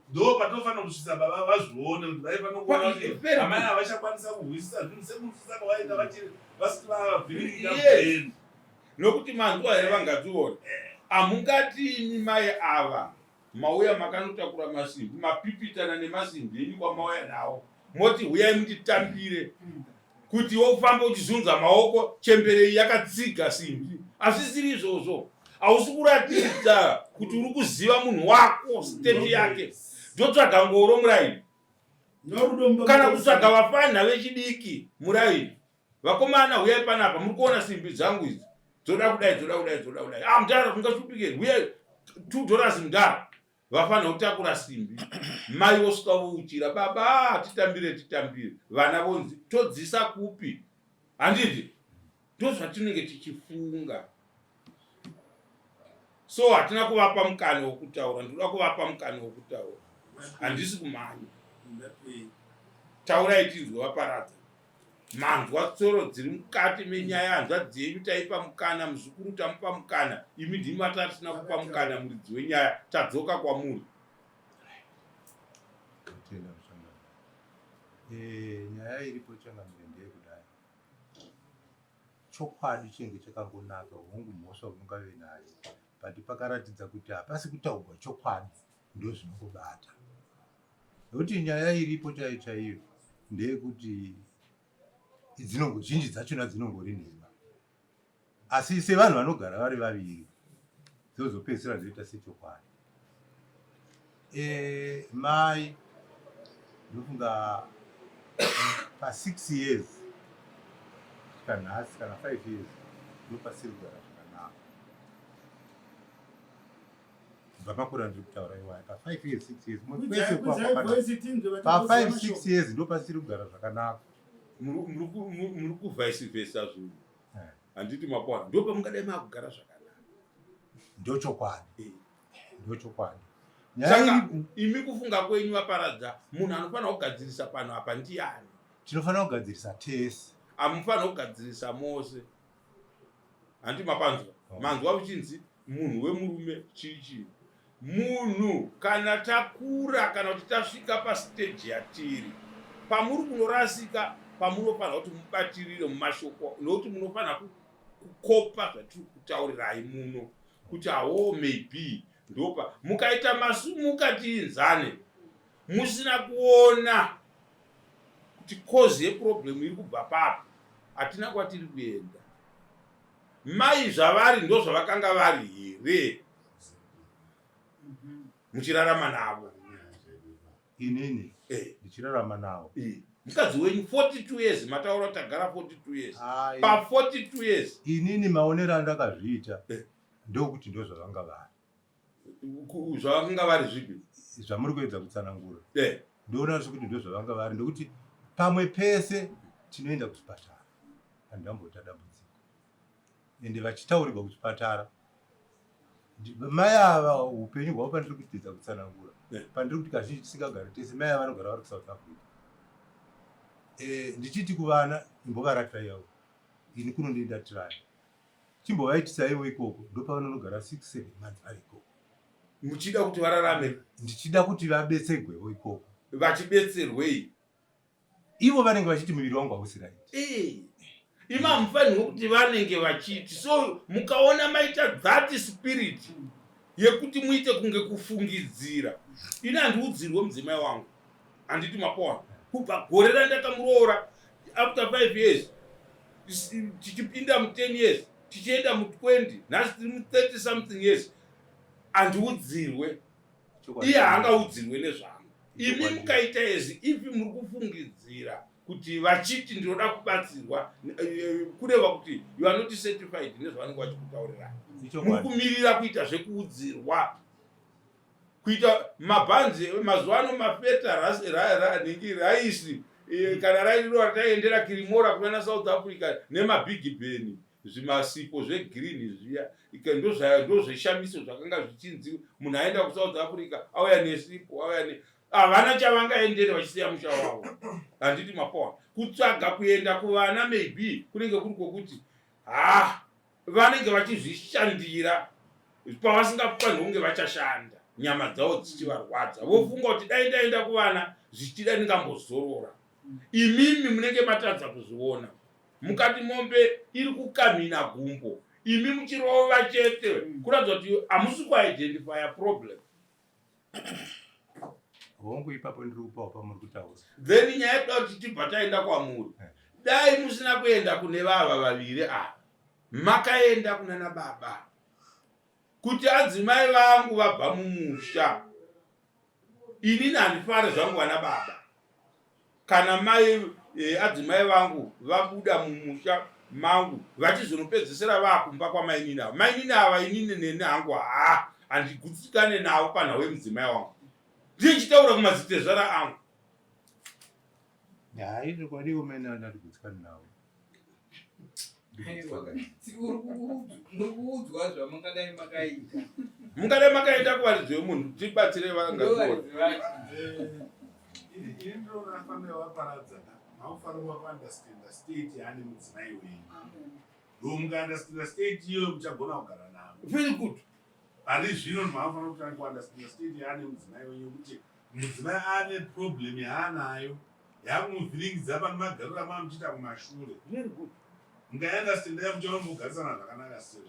Ndo patinofanira kusvitsa baba vazvione kuti vaifanira kuona kuti Very amai good. havachakwanisa kuhwisisa zvinhu sekunzwisisa kwavaita vachiri vasati vavhiringika Yes. brain. Nokuti manzwa here vangadziona hamungati imi mai ava mauya makanotakura masimbi mapipitana nemasimbi enyu kwamauya nawo moti huyai munditambire kuti wofamba uchizunza maoko chembere iyi yakatsiga simbi. Hazvisiri izvozvo, hausi kuratidza kuti uri kuziva munhu wako state yake. Ndotsvaga ngoro muraini kana kutsvaga vafanha vechidiki muraini, vakomana huyai panapa muri kuona simbi dzangu idzi dzoda kudai dzoda kudai dzoda kudai. Ah mudhara ungashupike huyai $2 mudhara. Vafanira kutakura simbi, mai vosvika vouchira baba titambire titambire, vana vonzi todzisa kupi? Handiti ndozvatinenge tichifunga. So hatina kuvapa mukana wokutaura, ndinoda kuvapa mukana wokutaura, handisi kumhanya. Taurai tinzwe vaparadza. Manzwa tsoro dziri mukati menyaya hanzvadzi yenyu taipa mukana, muzukuru tamupa mukana, imi ndimi matatisina kupa mukana muridzi wenyaya, tadzoka kwamuri. Tenda muchangana. Eh, nyaya iripo changamire ndeyekudai. Chokwadi chinenge chakangonaka hongu mhosva ungave nayo but pakaratidza kuti hapasi kutaurwa chokwadi ndozvinongobata. Nekuti nyaya iripo chaiyo chaiyo ndeyekuti dzinongo zhinji dzachona dzinongori nhema. Asi sevanhu vanogara vari vaviri dzozopedzisira dzoita sechokwadi. E, mai ndofunga pa 6 years kusvika nhasi kana 5 years ndopasiri kugara zvakanaka kubva makore andiri kutaura iwaya pa 5 years 6 years kwese pa 5 6 years ndopasiri kugara zvakanaka muri kuvhaisivhesa zvinhu eh. handiti makwana ndopamungadai makugara zvakanaka ndochokwadi eh. ndochokwadi saka imi kufunga kwenyu vaparadza munhu anofanira kugadzirisa pano apa ndiyani tinofanira kugadzirisa tese amufanira kugadzirisa mose handi mapanzwa oh. manzwa uchinzi munhu wemurume chii chii munhu kana takura kana kuti tasvika pasiteji yatiri pamuri kunorasika pamunofanira kuti mubatirire mumashoko nokuti munofanira kukopa zvatiri kutaurirai muno kuti hawo maybe ndopa mukaita masumuka tiinzane musina kuona kuti cause yeproblem iri kubva papi hatina kwatiri kuenda mai zvavari ndozvavakanga vari here muchirarama navo inini eh. ndichirarama navo eh. mukadzi wenyu 42 years mataura kuti tagara 42 years pa 42 years inini maonero andakazviita eh. ndokuti ndozvavanga vari zvavanga vari zvipi zvamuri kuedza kutsanangura eh. ndoona sekuti ndozvavanga vari ndokuti pamwe pese tinoenda kuchipatara handamboita dambudziko ende vachitaurirwa kuchipatara mai ava upenyu hwavo pandiri kutiedza kutsanangura eh. pandiri kuti kazhinji tisingagari tese mai ava vanogara vari kusouth africa eh, ndichiti kuvana imbovaratirai ini kuno ndindatirani Chimbovaitisaiwo ikoko ndopavanonogara 6 7 months vari ikoko. Muchida kuti vararame? Ndichida kuti vabetsegwewo ikoko. Vachibetserwei? Ivo vanenge vachiti muviri wangu hausi right. Eh. Imi hamufanirwe kuti vanenge vachiti so mukaona maita that spirit yekuti muite kunge kufungidzira. Ini handiudzirwe mudzimai wangu. Handiti mapoa kubva gore randakamuroora after 5 years tichipinda mu 10 years tichienda mu 20 nhasi tiri mu 30 something years handiudzirwe iye haangaudzirwe nezvangu imi mukaita izvi ipi muri kufungidzira kuti vachiti ndinoda kubatsirwa eh, kureva kuti you are not certified nezvavanenge vachikutaurirai muri kumirira kuita zvekuudzirwa kuita mabhanzi mazuva ano mafeta nhingi raisi eh, kana rairiro rataiendera kirimora kunana south africa nemabhigi bheni zvimasipo zvegreen zviya ndozveshamiso zvakanga zvichinzi munhu aenda kusouth africa auya nesipo auya ne havana chavangaendere vachisiya musha wavo handiti mapoa kutsvaga kuenda kuvana maybe kunenge kuri kwokuti ha vanenge vachizvishandira pavasingafanirwi kunge vachashanda nyama dzavo dzichivarwadza vofunga kuti dai ndaenda kuvana zvichida ndingambozorora imimi munenge matadza kuzviona mukati mombe iri kukamhina gumbo imi muchirova chete kuratidza kuti hamusi kuidentifya problem Hongu ipapo ndiri kupawo pamuri kutaura. Then nyaya yekuda kuti tibva taenda kwamuri. Eh. Dai musina kuenda kune vava vaviri ava. Makaenda kunana baba. Kuti adzimai vangu vabva mumusha. Inini handifare zvangu vana baba. Kana mai eh, adzimai vangu vabuda mumusha mangu vachizonopedzesera vakumba kwamainini ava. Mainini ava inini neni hangu haa handigutsikane navo panhau yemudzimai wangu. Ndichitaura kumadzitezvara angu. Hayi chokwadi ivo mainini ava ndandigutsikane navo. Muri kuudzwa zvamungadai makaita. Mungadai makaita kuvaridzi vemunhu tibatsire vangaziona. Ini ndinoona fanira vaparadzana makufanira kuunderstanda state yaane mudzimai wenyu. Ndomukaunderstanda state iyoyo muchagona kugara navo. Very good. Pari zvino makufanira kutanga kuunderstanda state yaane mudzimai wenyu kuti mudzimai ane problem yaanayo yakumuvhiringidza pane magariro amava muchiita kumashure. Very good. Mukaunderstanda yacho muchaona mugogarisana zvakanaka sei.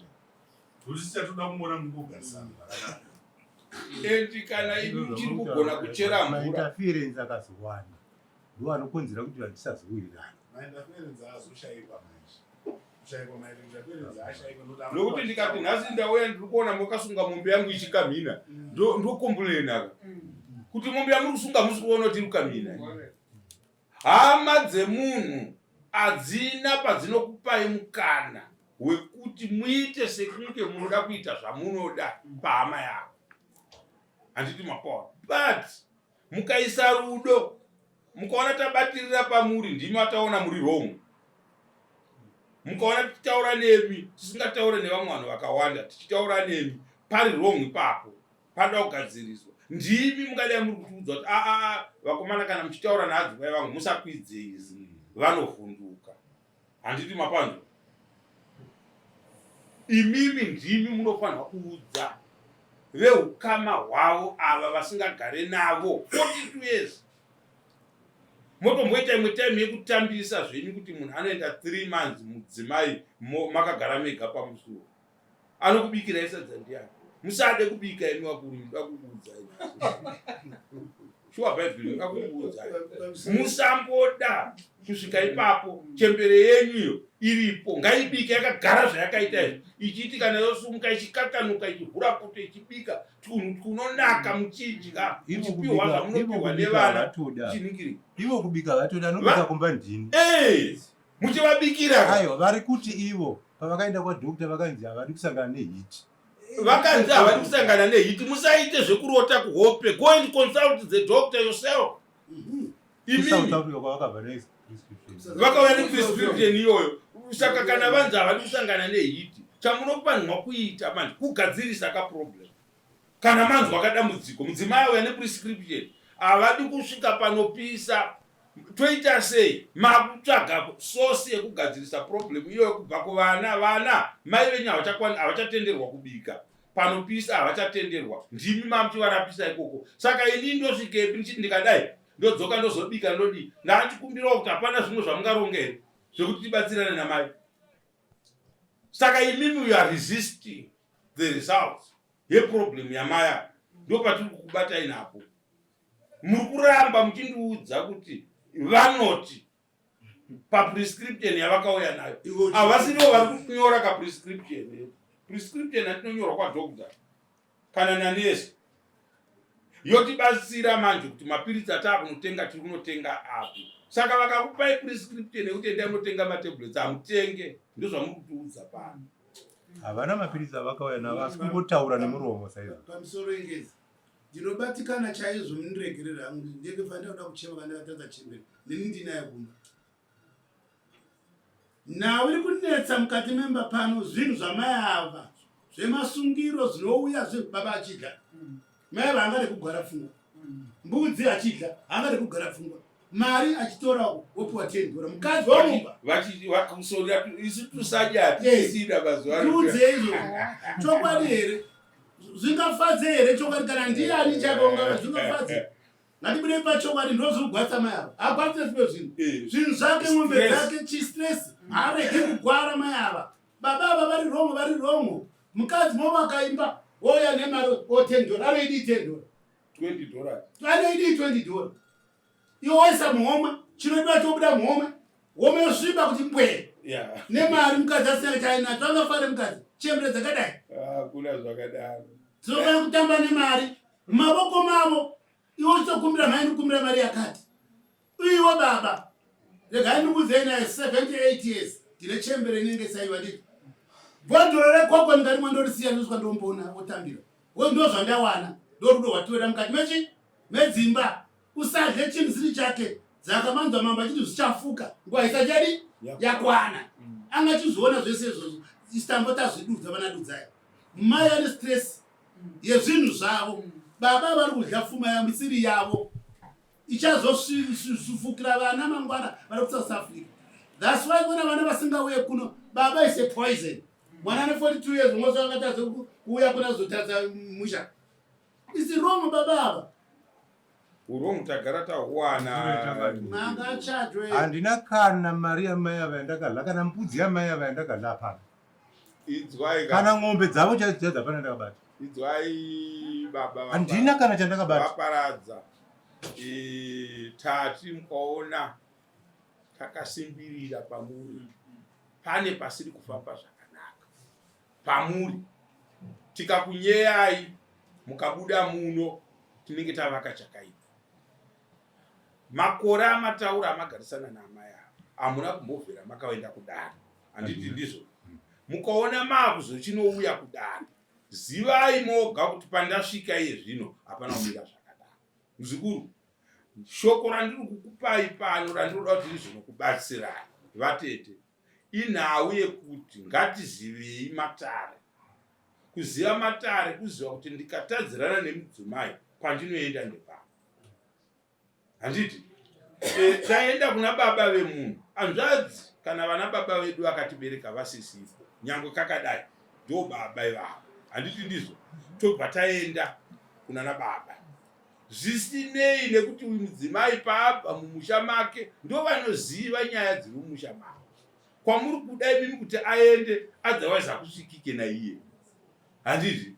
Kuti tichatoda kungoona mungogarisana zvakanaka. And kana imi muchiri kugona kuchera mvura. Mainterference akazowanda ndiwo anokonzera kuti vanhu tisazowirirana. Mainterference azoshaikwa manje. Kushaikwa mainterference ashaikwa ndoda. Nokuti ndikati nhasi ndauya ndiri kuona makasunga mombe yangu ichikamhina. Ndo ndokomplaina ka. Kuti mombe yamuri kusunga musi kuona kuti iri kukamhina. Hama dzemunhu hadzina padzinokupai mukana wekuti muite sekunge munoda kuita zvamunoda pahama yako. Handiti mapaona. But mukaisa rudo mukaona tabatirira pamuri ndimi ataona muri wrong. Mukaona tichitaura nemi tisingataure nevamwe vanhu vakawanda tichitaura nemi pari wrong ipapo. Panoda kugadziriswa. Ndimi mungadai muri kutiudza kuti aa vakomana kana muchitaura naadzimai vangu musakwidze izi vanovhunduka. Handiti mapanzwa? Imimi ndimi munofanirwa kuudza veukama hwavo ava vasingagare navo 42 years. Motomboita imwe time yekutambisa zvenyu kuti munhu anoenda 3 months mudzimai makagara mega pamusuwo. Anokubikirai sadza ndiani? Musade kubika imi vakuru, ndoda kukuudzai. Shuwa Bhaibheri ndoda kukuudzai. Musamboda kusvika ipapo, chembere yenyu iyo iripo, ngaibike yakagara zvayakaita izvi. Ichiti kana yosumuka ichikakanuka ichihura poto ichibika tunhu tunonaka muchidya, muchipiwa zvamunopiwa nevana. Chiningiri. Ivo kubika vatoda anobika kumba ndini. Eh! Muchivabikira. Aiwa vari kuti ivo pavakaenda kwadoctor vakanzi havadi kusangana nehit. Vakanzi havadi kusangana nehit. Musaite zvekurota kuhope. Go and consult the doctor yourself. Imimi. South Africa kwavakabva neprescription. Vakauya neprescription iyoyo. Saka kana vanzi havadi kusangana nehit, chamunofanirwa kuita manje kugadzirisa kaproblem. Kana manzwa kadambudziko, mudzimai auya neprescription, havadi kusvika panopisa, toita sei? Makutsvaga source yekugadzirisa problem iyoyo kubva kuvana. Vana mai venyu havachakwani, havachatenderwa kubika panopisa, havachatenderwa. Ndimi mamuchivarapisa ikoko. Saka ini ndosvikepi ndichiti ndikadai ndodzoka ndozobika ndodii? Ndachikumbirawo kuti hapana zvimwe zvamungaronga here zvekuti tibatsirane namai. Saka imimi you are resisting the results yeproblem yamaya, ndopatiri kukubatai napo. Muri kuramba muchindiudza kuti vanoti paprescription yavakauya nayo havasirivo vari kunyora kaprescription. Prescription yatinonyorwa kwadoctor kana nanesi yotibatsira manje kuti mapiritsi ataakunotenga tiri kunotenga api. Saka vakakupai prescription yekuti endai munotenga matablets hamutenge, ndozvamuri kutiudza pano. Havana mapiritsi avakauya navo asi kungotaura nemuromo saizvo. Pamusoro ingezi ndinobatikana chaizvo mundiregerere hangu ndenge fanira kuda kuchema kana ndakatadza chembere neni ndinaye kumba. Nhau iri kunetsa mukati memba pano zvinhu zvamai ava zvemasungiro zvinouya zvinhu baba achidya mai ava angade kugara pfungwa mbudzi achidya angade kugara pfungwa mari achitora wopiwa 10 dora mukadzi womumba vakusorera isu tusadya tisina mazuva tiudze izvo chokwadi here zvingafadze here chokwadi kana ndiyani chake ungava zvingafadze Ngatibude pachokwadi ndozvogwatsa mai ava. Hagwatse zvimwe zvinhu. Eh. Zvinhu zvake mombe dzake chi stress. Haarege kugwara mai ava. Baba ava vari wrong vari wrong. Mukadzi momo akaimba wouya nemari o 10 dollar anoidii 10 dollar. 20 dollars. Anoidii 20 dollar. Iwe woisa muhomwe chinodiwa chobuda muhomwe. Homwe yosviba kuti mbwee. Yeah. Nemari mukadzi asina chainacho angafare mukadzi. Chembere dzakadai. Ah, kuna zvakadaro. Dzinofanira kutamba nemari mumavoko mavo. Iwe uchitokumbira mhai ndikumbira mari yakati. Iwe baba regai ndikuudzei naye 78 years ndine chembere inenge saiwa nditi bhodhoro rekoko ndikarimwa ndorisiya ndosvika ndomboona otambira wo ndo zvandawana ndorudo rwatinoda mukati mechi medzimba usadye chinhu siri chake. Dzakamanzwa mambo achiti zvichafuka nguva isachadi yakwana. Anga achizviona zvese izvozvo. Isitambo tazvidudza vana dudzai. Mai ane stress yezvinhu zvavo. Baba vari kudya pfuma yavo isiri yavo. Ichazosvufukira vana mangwana vari kuSouth Africa. That's why kuna vana vasingauye kuno. Baba is a poison. Mwana ane 42 years mose angatadza kuuya kuna zotadza musha. Is wrong baba ava. Wrong tagara tahuwana. Mangachajwe. Handina kana mari yamai ava yandakadla kana mbudzi yamai ava yandakadla hapana. Inzwai kana ng'ombe dzavo chaidzo chaidzo hapana ndakabata. Inzwai baba. Handina kana chandakabata. Vaparadza. E, tati mukaona takasimbirira pamuri pane pasiri kufamba zvakanaka pamuri tikakunyeyai mukabuda muno tinenge tavaka chakaipa makore amataura amagarisana naamai ava hamuna kumbovhera makaenda kudare handiti ndizvo mukaona maakuzochinouya kudare zivai moga kuti pandasvika iye zvino hapana kumira zvakadaro muzukuru shoko randiri kukupai pano randinoda kuti rizonokubatsirai vatete inhau yekuti ngatizivei matare kuziva matare kuziva kuti ndikatadzirana nemudzimai kwandinoenda ndepano handiti e, taenda kuna baba vemunhu hanzvadzi kana vana baba vedu vakatibereka vasisipo nyange kakadai ndo baba ivavo handiti ndizvo tobva taenda kunana baba zvisinei nekuti uyu mudzimai paabva mumusha make ndovanoziva nyaya dziri mumusha mavo kwamuri kuda imimi kuti aende otherwise hakusvikike naiye handizvi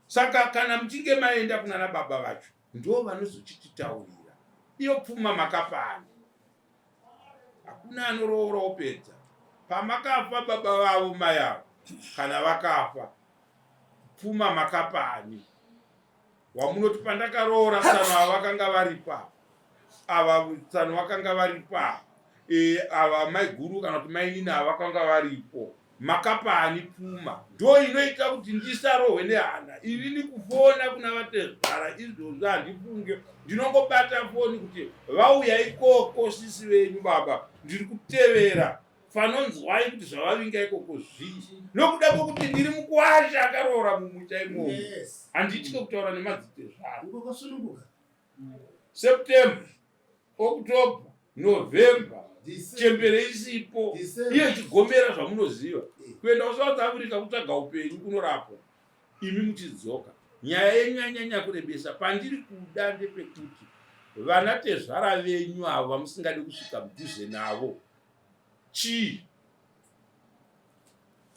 saka kana muchinge maenda kunana baba vacho ndo vanozochititaurira iyo pfuma makapani hakuna anoroora opedza pamakafa baba vavo mai avo kana vakafa pfuma makapani wamunoti pandakaroora tsano ava vakanga varipo ava ava tsano vakanga varipo ava e, ava maiguru kana kuti mainini ava vakanga varipo makapani pfuma ndo inoita kuti ndisarohwe nehana inini kufona kuna vatezvara izvozvo handifunge ndinongobata foni kuti vauya ikoko sisi venyu baba ndiri kutevera fanonzwai kuti zvavavinga ikoko zvii nokuda kwokuti ndiri mukwasha akaroora mumusha imomo handitye kutaura nemadzitezvara September, October, November chembere isipo iye chigomera zvamunoziva eh. kuenda kuSouth Africa kutsvaga upenyu kunorapwa imi muchidzoka nyaya yenyu yanyanya kurebesa pandiri kuda ndepekuti vana tezvara venyu avo vamusingadi kusvika mudhuze navo chii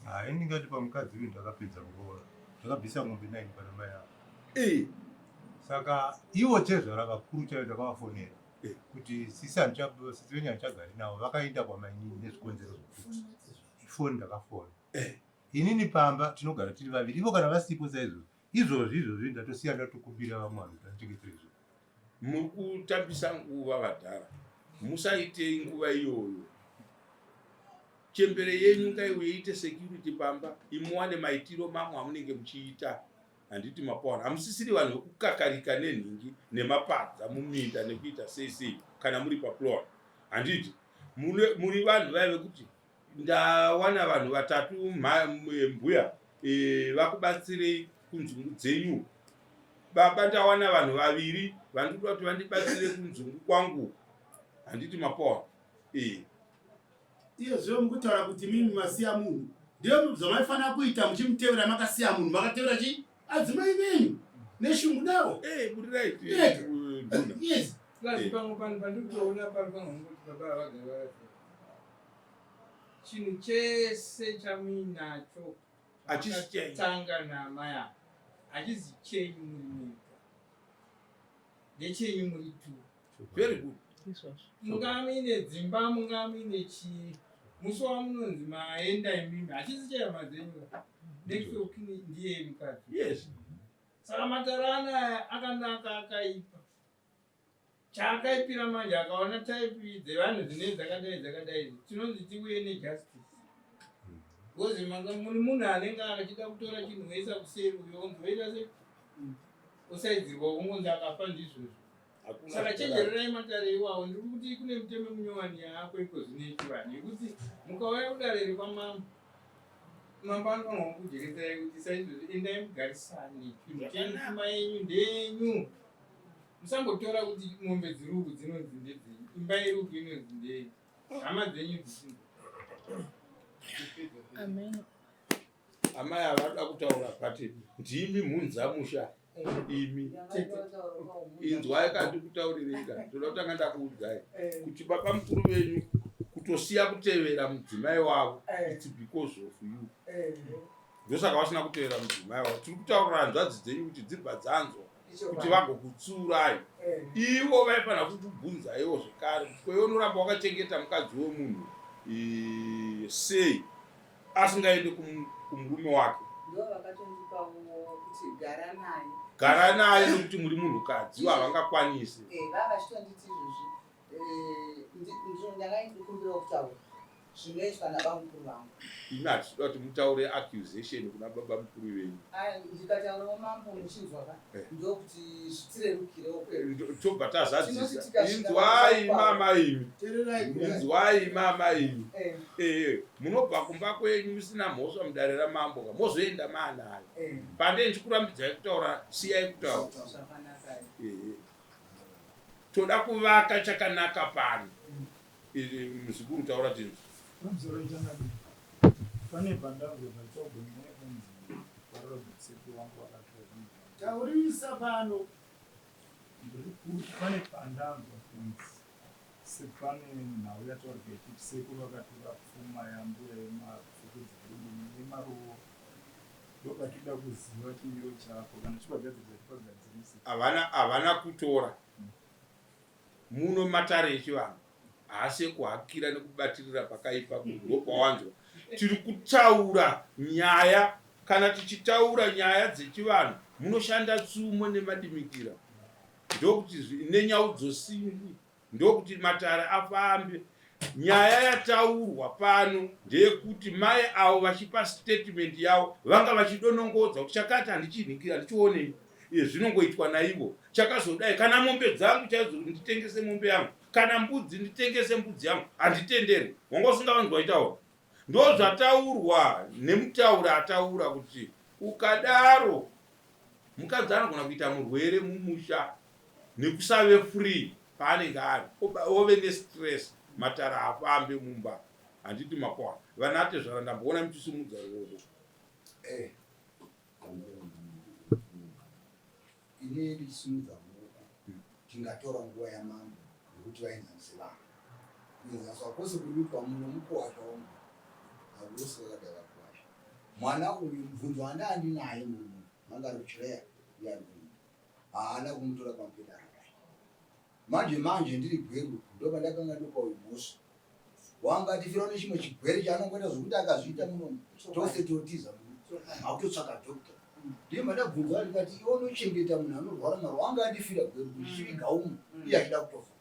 Hayi ndingati pamukadzi uyu ndakapedza kuroora. Ndakabvisa mombe 9 pana mai avo. Eh. Saka ivo tezvara vakuru chaivo ndakavafonera eh. kuti sisi sisi venyu handichagari navo vakaenda kwamainini nezvikonzero zvokuti foni ndakafona. Eh. Inini pamba tinogara tiri vaviri ivo kana vasipo saizvozvo izvozvi izvozvi ndatosiya ndatokumbira vamwe vanhu kuti andichengetere zvinhu. Muri kutambisa nguva vadhara musaitei nguva iyoyo. Chembere yenyu ngaiuye iite security pamba imuwane maitiro mamwe amunenge muchiita handiti mapaona hamusisiri vanhu vekukakarika nenhingi nemapadza muminda nekuita sei sei kana muri paplot handiti muri vanhu vaya vekuti ndawana vanhu vatatu mbuya e, vakubatsirei kunzungu dzenyu baba ndawana vanhu vaviri vandikuda kuti vandibatsire kunzungu kwangu handiti mapaona e. Iye zvino mukutaura kuti mimi masiya munhu ndiyo zvamaifanira kuita muchimutevera makasiya munhu makatevera chii adzimai venyu neshungu navo eh, yes plus pamwe panhu pandikutoona pari pangangoti baba havagara chinhu chese chamuinacho achitanga naamai ava hachizi chenyu muri mega ndechenyu muri two very good mungaa muine dzimba mungaa muine chii musi wamunonzi maenda imimi hachisi chehama dzenyu next week ndiye mukadzi yes saka matara anaya akanaka akaipa chaakaipira manje akaona type dzevanhu dzinee dzakadai dzakadai tinonzi tiuye nejustice because manga muri munhu anenge achida kutora chinhu woisa kuseri uyo onzi woita se usaidzirwa ungonzi akafa ndizvozvo. Saka chenjererai matare iwawo, ndiri kuti kune mitemo minyowani yaako iko zvino yechivanhu yekuti mukauya kudare rekwamambo, mambo anofanirwa kukujekeserai kuti saizvozvi endai mugarisane, chinhu chenyu pfuma yenyu ndeyenyu. Musangotora kuti mombe dziri uku dzinonzi ndedzenyu, imba iri uku inonzi ndeyenyu, hama dzenyu dzichinzi. Amen. Amai havada kutaura but ndimi mhunza musha imi inzwai kandikutaurirei ka ndoda kutanga ndakuudzai eh. kuti baba mukuru venyu kutosiya kutevera mudzimai wavo eh. its because of you eh. ndosaka vasina kutevera mudzimai wavo tiri kutaurira hanzvadzi dzenyu kuti dzibva dzanzwa kuti vagokutsuurai ivo vaifanira kukubvunzaiwo zvekare kuti kweiwe unoramba wakachengeta mukadzi wemunhu sei asingaende kumurume wake gara naye nekuti muri munhukadzi ivo havangakwanisi eh, vavachitonditi izvozvi eh, ndakaikumbirawo kutaura zvinoitwa nabamukuru vangu imi hatitoda kuti mutaure accusation kuna baba mukuru venyu ndikataurawo mambo muchinzwa ka eh. ndokuti zvitirerukirewo eh, tobva tazadzisa inzwai mama imi inzwai mama imi eh. eh munobva kumba kwenyu musina mhosva mudare ramambo ka mozoenda maanayo pande ndichikurambidzai kutaura siyai kutaura toda kuvaka chakanaka pano Muzukuru taura tinzwe. Pamusoro changamire. Pane pandanzwa pachitaurwa nyaya yekunzi vaRobert sekuru vangu vakatora zvinhu zvavo. Taurisa pano. Ndiri kuti pane pandanzwa kunzi sepane nhau yataurika yekuti sekuru vakatora pfuma yambuya yemapfukudzi nemaruwo ndopatinoda kuziva chimiro chako kana chipagadzirisa chipagadzirise. Havana havana kutora. Muno matare echivanhu haasi ekuhakira nekubatirira pakaipa ndopawanzwa tiri kutaura nyaya kana tichitaura nyaya dzechivanhu munoshanda tsumo nemadimikira ndokuti nenyaudzosingwi ndokuti matare afambe nyaya yataurwa pano ndeyekuti mai avo vachipa statement yavo vanga vachidonongodza kuti chakati handichinhikira handichionei zvinongoitwa naivo chakazodai kana mombe dzangu chaidzo nditengese mombe yangu kana mbudzi nditengese mbudzi yangu handitenderwi wanga usingavanzwa vachitaura ndozvataurwa nemutauri ataura kuti ukadaro mukadzi anogona kuita murwere mumusha nekusave free paanenge ari ove nestress matara afambe mumba handiti makoa vanatezvara ndamboona muchisimudza ruoko eh. Ini ndichisimudza ruoko tingatora nguva yamambo yekuti vaenzanise vanhu. Kuenzaniswa kwose kuri kuitwa muno mukuwasha wangu hakusi kwakadai vakuwasha. Mwana uyu mubvunzo wanda andinaye murume uyu anga ari kuchireya iye ari kuno haana kumutora pamupeta akadai. Manje manje ndiri Gweru ndopandakanga ndopa uyu mhosva wanga atifirawo nechimwe chigwere chaanongoita zvokuti akazviita muno tose totiza muno akutotsvaka doctor ndiye mandabvunza ndikati iwe unochengeta munhu anorwara maro wanga andifira gweru ndichiviga umu iye achida kutofa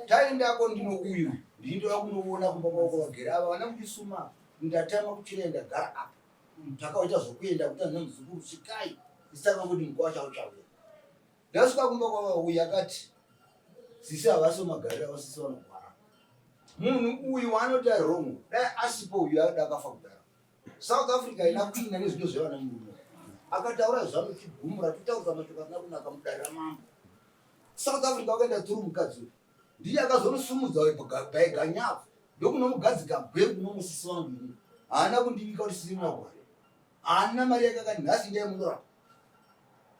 taendako ndino uyu ndindoda kunoona kumba kwavo kwavagere ava vana muchisuma ndatama kuchira ndagara apa takaita zvokuenda kuti anza muzukuru svikai isitanga kuti mukwasha uchauya Ndasvika kumba kwavauya akati sisi havasi magariro avo sisi vanogwara. Munhu uyu waanoti ari wrong dai asipo uyu ada akafa kudhara. South Africa ina kuina nezvido zvevana murume. Akataura zvanotigumura totaurisa mashoko asina kunaka mudare ramambo. South Africa wakaenda through mukadzi uyu. Ndiye akazonosumudza baiganyabvu ndokunomugadzika gweru kunomusisi wangu ini. Haana kundivika kuti sisi munagwara. Haana mari yake akati nhasi ndai munorapa.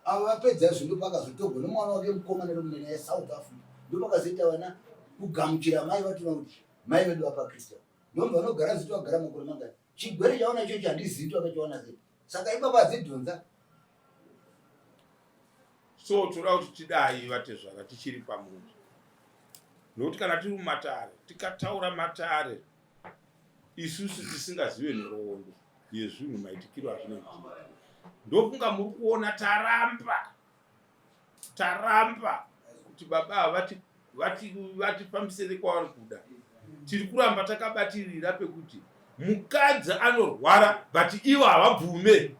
Ava vapedza izvo ndopakazotogwa nemwana wake mukoma neromunene yesouth Africa ndopakazoita vana kugamuchira mai vatona kuti mai vedu vapakristian ndomba vanogara ziti vagara makore mangani chigwere chaona ichocho handizivi kuti vakachiwana sei saka ipapa adzidhonza so toda kuti tidai vatezvara tichiri pamunhu nokuti kana tiri mumatare tikataura matare isusu tisingazive nhoroondo yezvinhu maitikiro azvinoitika ndofunga muri kuona taramba taramba kuti baba ava vatifambisere kwavari kuda tiri kuramba takabatirira pekuti mukadzi anorwara but ivo havabvume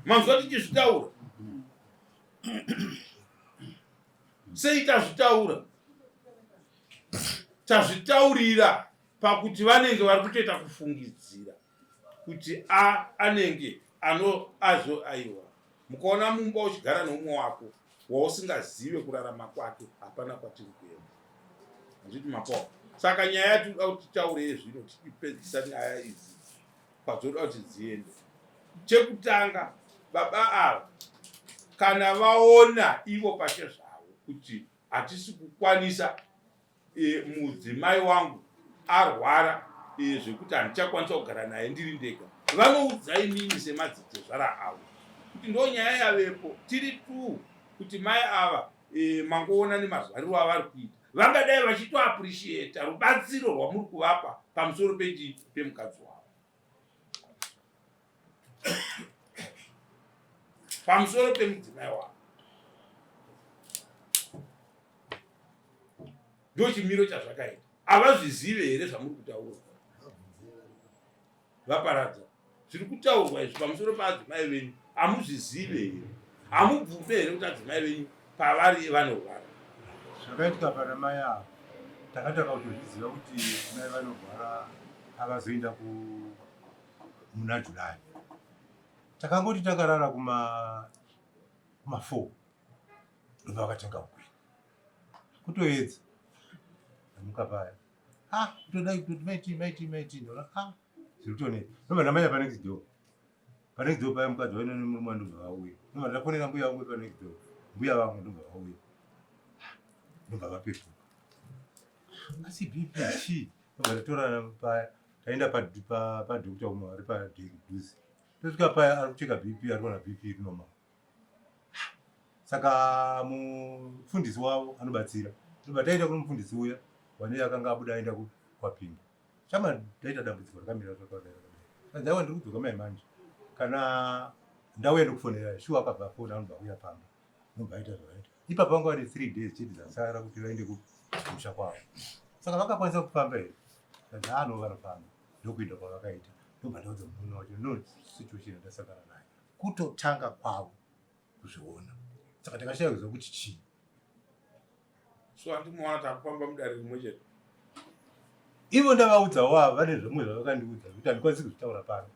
manzwa tichizvitaura Sei tazvitaura? Tazvitaurira pakuti vanenge vari kutoita kufungidzira kuti a anenge ano azo aiwa. Mukaona mumba uchigara neumwe wako wausingazive kurarama kwake hapana kwatiri kuenda. Handiti mapoa. Saka nyaya yatinoda kuti titaure zvino tichipedzisa nyaya idzi kwadzoda kuti dziende. Chekutanga baba ava kana vaona ivo pachezvavo kuti hatisi kukwanisa e, mudzimai wangu arwara e, zvekuti handichakwanisa kugara naye ndiri ndega, vanoudza imimi semadzitezvara avo kuti ndo nyaya yavepo tiri tuu kuti mai ava e, mangoona nemazvariro avari kuita vangadai vachitoappreciata rubatsiro rwamuri kuvapa pamusoro pechii pemukadzi wavo pamusoro pemudzimai wavo ndochimiro chazvakaita havazvizive here zvamuri kutaura Vaparadza zviri kutaurwa izvi pamusoro paadzimai venyu hamuzvizive here? Hamubvume here kuti adzimai venyu pavari vanorwara? Zvakaitika pana mai ava takatanga kutozviziva kuti mai vanorwara pavazoenda ku muna July. Takangoti takarara kuma kuma 4 ndobva vakatanga kukwira kutoedza ndamuka paya ah kutodai kutoti maiti maiti maiti ndona ah zviri kutonetsa ndobva ndamanya panext door panext door paya mukadzi waine nemurume wandobva vauya ndobva ndafonera mbuya vangu panext door mbuya vangu ndobva vauya ndobva vapepuka asi bp chii ndobva ndatorana paya taenda padokta umwe ari padhuze tosvika paya ari kucheka bp ari kuona bp iri normal saka mufundisi wavo anobatsira ndobva taenda kune mufundisi uya wane akanga abuda aenda kwapinda chama taita dambudziko rakamira rakadai rakadai aiwa ndiri kudzoka mai manje kana ndauya ndikufonera shuwa akabva afona anobva auya pamba ndobva aita zvavaita ipapa vanga vane three days chete dzasara kuti vaende kumusha kwavo saka vakakwanisa kufamba here ano vanofamba ndokuenda kwavakaita ndobva ndaudza murume wacho no situation yandasangana nayo kutotanga kwavo kuzviona saka takashaya kuziva kuti chii so handimuona takufamba mudare rimwe chete ivo ndavaudzawo ava vane zvimwe zvavakandiudza zvekuti handikwanisi kuzvitaura pano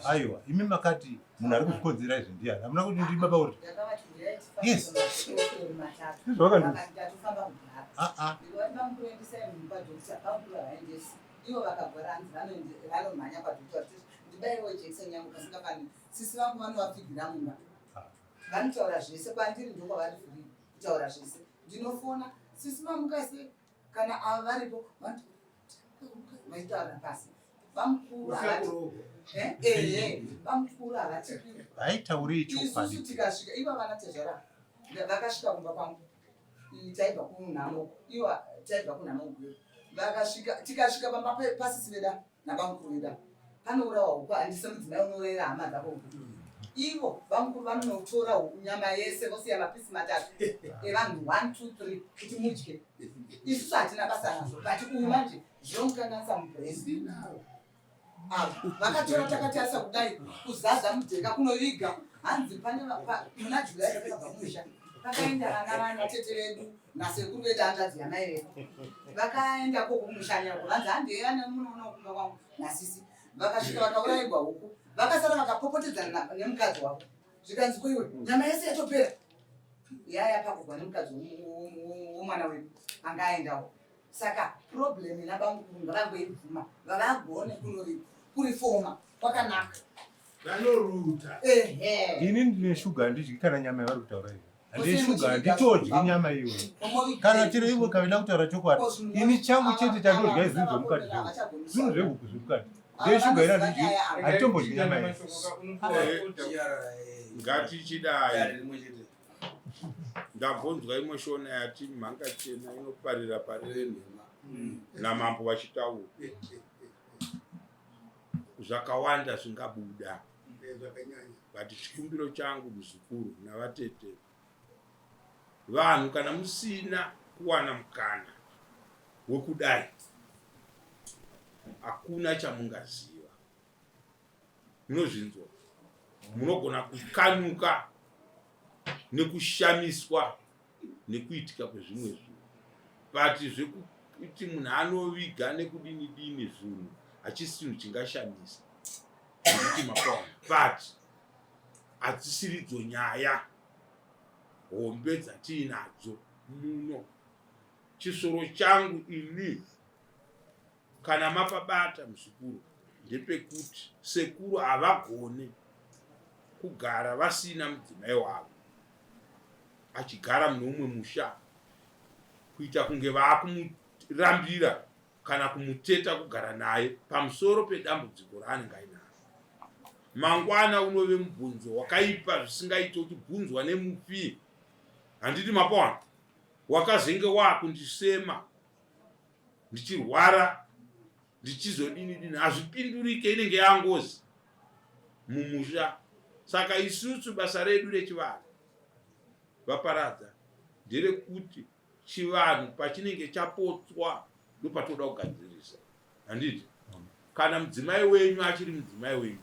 aiwa imi makati munhu ari kuzvikonzera izvi ndiyani hamuna kuti ndiri baba uri yes izvavakandiudza aa ivo vakagwara hanzi vanomhanya kwadokta ndibairewo jekiseni yangu pasingafaniri sisi vangu vanovapfigira mumba vanotaura zvese kwandiri ndokwavari free kutaura zvese ndinofona sisi mamuka sei kana ava varipo vachitaura pasi bamukuru havati eh, ehe bamukuru havati vaitaurei chokwadi isusu tikasvika ivo vana tezvara vakasvika kumba kwangu taibva kunhamo ivo taibva kunhamo gweru vakasvika tikasvika pamba pasisi veda nabamukuru veda panourawa huku handise mudzimai unourayira hama dzako huku ivo bamukuru vanonotora nyama yese vosiya mapisi matatu evanhu 1 2 3 kuti mudye isusu hatina basa nazvo but uyu manje zvinomukanganisa mubrain ava vakatora takatarisa kudai kuzadza mudheka kunoviga hanzi pane muna july takabva kumusha pakaenda vana vana tete vedu nasekuru vedu hanzvadzi yamai vedu vakaenda koko kumushanyira vanzi handei vana munoona kumba kwangu nasisi vakasvika vakaurayigwa huku vakasara vakapopotedzana nemukadzi wavo zvikanzi koiwe nyama yese yatopera yaya pakugwa nemukadzi womwana wedu anga aendawo saka problem ina bamukuru ngavangoibvuma vavagone kurifoma kwakanaka vanoruta ehe ini ndine shuga handidyi kana nyama yavari kutaura iyo handine shuga handitodyi nyama iyoyo kana chero ivo kavida kutaura chokwadi ini changu chete chandodya izvinhu zvemukati zvehuku zvinhu zvehuku zvemukati ndine shuga iri handidyi handitombodyi nyama iyo ngatichidai ndambonzwa imwe shona yati mhanga chena inoparira parire nhema namambo vachitaura zvakawanda zvingabuda but chikumbiro changu muzukuru navatete vanhu kana musina kuwana mukana wekudai hakuna chamungaziva munozvinzwa munogona kukanyuka nekushamiswa nekuitika kwezvimwe zvinhu but zvekuti munhu anoviga nekudini dini zvinhu hachisi chinhu chingashamisa nekuti makaona but hadzisiridzo nyaya hombe dzatiinadzo muno chisoro changu ini Kana mapabata muzukuru ndepekuti sekuru havagone kugara vasina mudzimai wavo achigara mune umwe musha kuita kunge vaakumurambira kana kumuteta kugara naye pamusoro pedambudziko raanenge ainaro. Mangwana unove mubvunzo wakaipa zvisingaite uchibvunzwa nemufi. Handiti mapawana? Wakazenge waakundisema ndichirwara ndichizodini dini hazvipindurike inenge yangozi mumusha saka isusu basa redu rechivanhu vaparadza nderekuti chivanhu pachinenge chapotswa ndopatoda kugadzirisa handiti kana mudzimai wenyu achiri mudzimai wenyu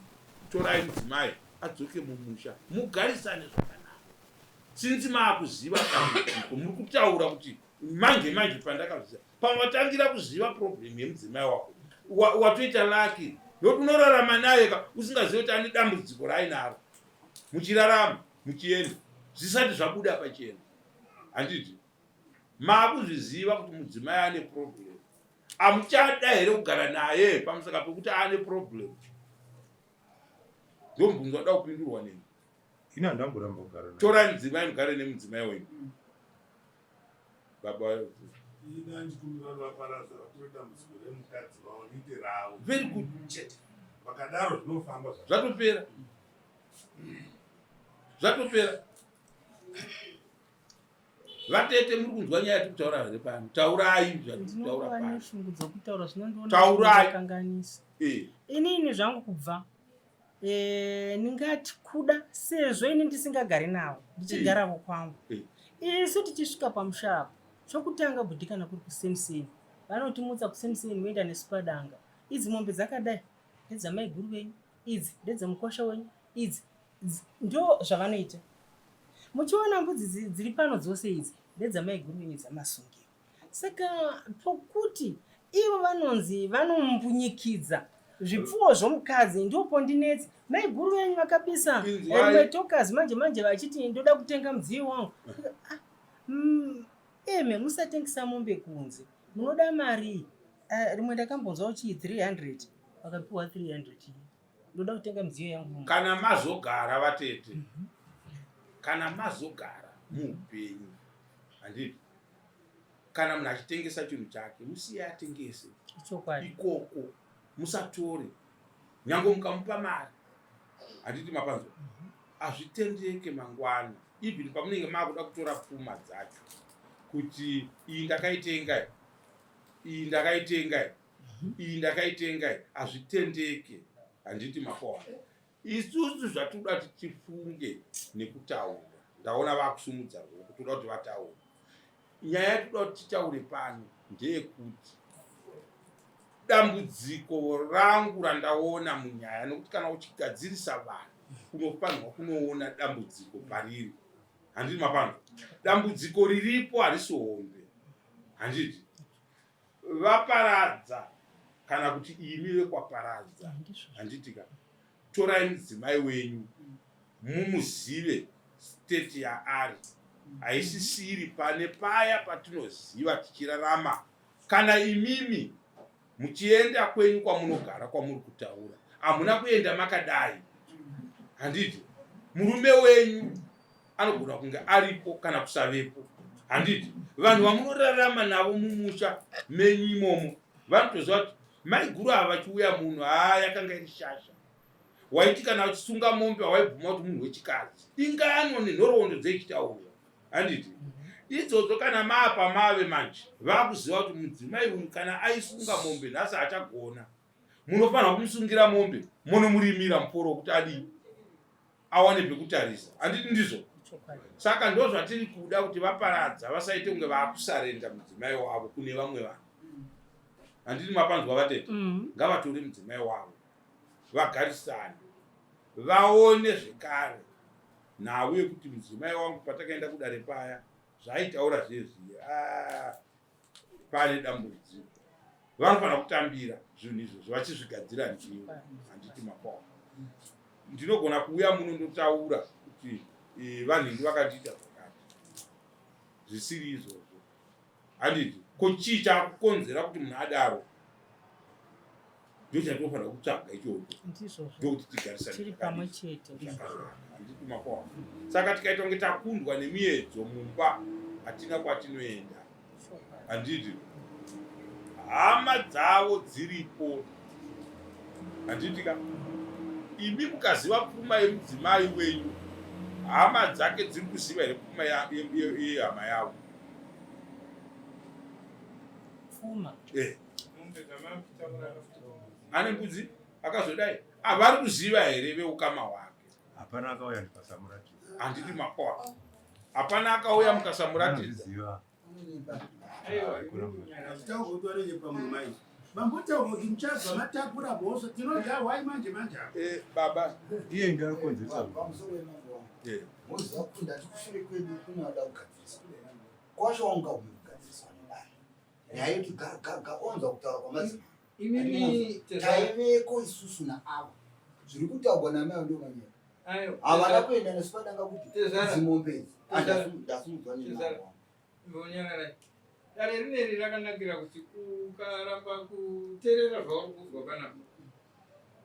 torai mudzimai adzoke mumusha mugarisane zvakanaka sinzi maakuziva dambudziko muri kutaura kuti manje manje pandakazviziva pamatangira kuziva problem yemudzimai wako watoita laki nokuti unorarama naye ka usingazivi kuti ane dambudziko raainaro muchirarama muchienda zvisati zvabuda pachena handiti maakuzviziva kuti mudzimai ane problem amuchada here kugara naye pamusaka pekuti ane problem ndomubvunzo wada kupindurwa nemi ini handamboramba kugara naye torai mudzimai mugare nemudzimai wenyu baba Ini andikumbira vaparadza vatore dambudziko remukadzi vavo riite ravo. Very good chete. Vakadaro zvinofamba zvatopera. Zvatopera. Vatete muri kunzwa nyaya yatiri kutaura here pano? Taurai zvatiri kutaura pano. Shungu dzokutaura zvinondiona Taurai. kanganisa. Eh. Inini zvangu kubva Eh, ndingati kuda sezvo ini ndisingagari navo ndichigaravo kwangu eh. isu tichisvika pamusha apo chokutanga bhudhi kana kuri kuseniseni vanotimutsa kuseniseni voenda nesu padanga idzi mombe dzakadai ndedzamaiguru venyu idzi ndedzemukwasha wenyu idzi ndo zvavanoita muchiona mbudzi dziri pano dzose idzi ndedzamaiguru venyu dzamasungiro Saka pokuti ivo vanonzi vanombunyikidza zvipfuwo zvomukadzi ndopondinetsa. Maiguru venyu vakabisa rimwe tokazi manje manje vachiti ndoda kutenga mudziyo wangu. Ah, eme musatengesa mombe kunze munoda mari. Ah, rimwe ndakambonzwa uchii 300 vakapiwa 300 ndoda kutenga midziyo yangu. Kana mazogara vatete, kana mazogara muupenyu handiti kana munhu achitengesa chinhu chake musiye atengese ikoko musatore nyange mukamupa mari handiti mapanzwa mhm. hazvitendeke mangwana even pamunenge maakuda kutora pfuma dzacho kuti iyi ndakaitenga iyi ndakaitenga mhm. iyi ndakaitenga hazvitendeke handiti makoa Isusu zvatinoda kuti tifunge nekutaura, ndaona vakusumudza ruoko, toda kuti vataure. Nyaya yatinoda kuti titaure pano ndeyekuti dambudziko rangu randaona munyaya, nokuti kana uchigadzirisa vanhu unofanirwa kunoona dambudziko pariri. Handiti mapano, dambudziko riripo harisi hombe, handiti? Vaparadza kana kuti imi vekwaparadza handitika torai mudzimai wenyu mumuzive state yaari haisisiri pane paya patinoziva tichirarama kana imimi muchienda kwenyu kwamunogara kwamuri kutaura hamuna kuenda makadai handiti murume wenyu anogona kunge aripo kana kusavepo handiti vanhu vamunorarama navo mumusha menyu imomo vanotoziva kuti maiguru ava vachiuya munhu haa yakanga iri shasha waiti kana vachisunga mombe waibvuma kuti munhu wechikadzi ingano nenhoroondo dzeichitaurwa handiti idzodzo kana maapa mave manje vakuziva kuti mudzimai uyu kana aisunga mombe nhasi achagona munofanira kumusungira mombe monomurimira muporo kuti adii awane pekutarisa handiti ndizvo saka ndo zvatiri kuda kuti vaparadza vasaite kunge vakusarenda mudzimai wavo kune vamwe vanhu handiti mapanzwa vatete mm. ngavatore mudzimai wavo vagarisane vaone zvekare nhau yekuti mudzimai wangu patakaenda kudare paya Zvaaitaura zvezvi ah, pane dambudziko. Vanofanira kutambira zvinhu izvozvo vachizvigadzira ndivo, handiti makwawa. Ndinogona kuuya muno ndotaura kuti eh, vanhingi vakandiita zvakati zvisiri izvozvo, handiti? Ko chii chakukonzera kuti munhu adaro? Ndochatinofanira kutsvaga ichocho, ndokuti tigarisane tiri pamwe chete zvakanaka, handiti makwawa? Saka tikaita kunge takundwa nemiedzo mumba, hatina kwatinoenda, handiti? Hama dzavo dziripo, handiti ka? Imi mukaziva pfuma yemudzimai wenyu, hama dzake dziri kuziva here pfuma yehama yavo? Pfuma eh. Ane mbudzi akazodai, avari kuziva here veukama hwake? Hapana akauya ndikasamuratidza. Handiti makwa hapana akauya mukasamuratidza. Mambotaura kuti muchabva matakura mhosva, tinodya hwai manje manje apa. Eh, baba iye ndiye arikonzeresa. Eh. Moziva kuti ndati kushure kwedu kune vada kugadziriswa kwasho wanga kugadziriswa nedare nyaya yoti gagaga onzwa kutaura kwamadzimai. Imimi taiveko isusu naavo zviri kutaurwa namai ndo manyeka havana kuenda nesu padanga kuti dzimombe idzi ndasimudzwa nemambo. Dare rineri rakanakira kuti ukaramba kuteerera zvauri kuudzwa panapa,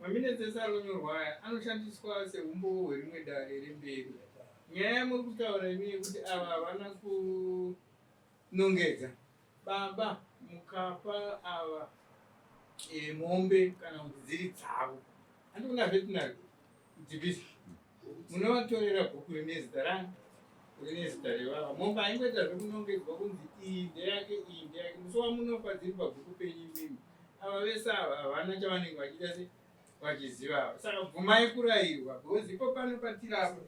maminetsi ese ari kunyorwa aya anoshandiswa seumbowo hwerimwe dare remberi. Nyaya yamuri kutaura imi yekuti ava havana kunongedza baba, mukapa ava e, mombe kana kuti dziri dzavo, handikuna veterinary dhibhisi munovatorera bhuku rine zita rani rine zita revava. Mombe haingoita zvekunongedzwa kunzi iyi ndeyake, iyi ndeyake. Musi wamunofa dziri pabhuku penyu imimi. Ava vese ava havana chavanenge vachiita se vachiziva ava. Saka bvumai kurayirwa because ipo pano patiri apo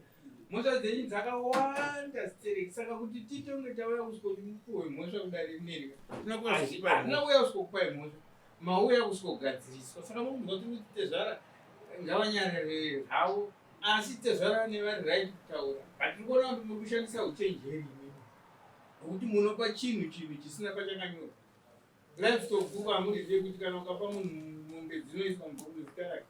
mhosva dzenyu dzakawanda zitereki. Saka kuti titonge tauya kusvikoti mupuhwe mhosva kudare rineri, hatina kuuya kusvikokupai mhosva, mauya kusvikogadziriswa. Saka mukunzwa kuti kuti tezvara ngavanyarare havo, asi tezvara nevari right kutaura, but tiri kuona kuti muri kushandisa uchenjeri imimi nokuti munopa chinhu chinhu chisina pachakanyorwa. Livestock book hamurizive kuti kana ukapa munhu mombe dzinoiswa mubhuku zita rake?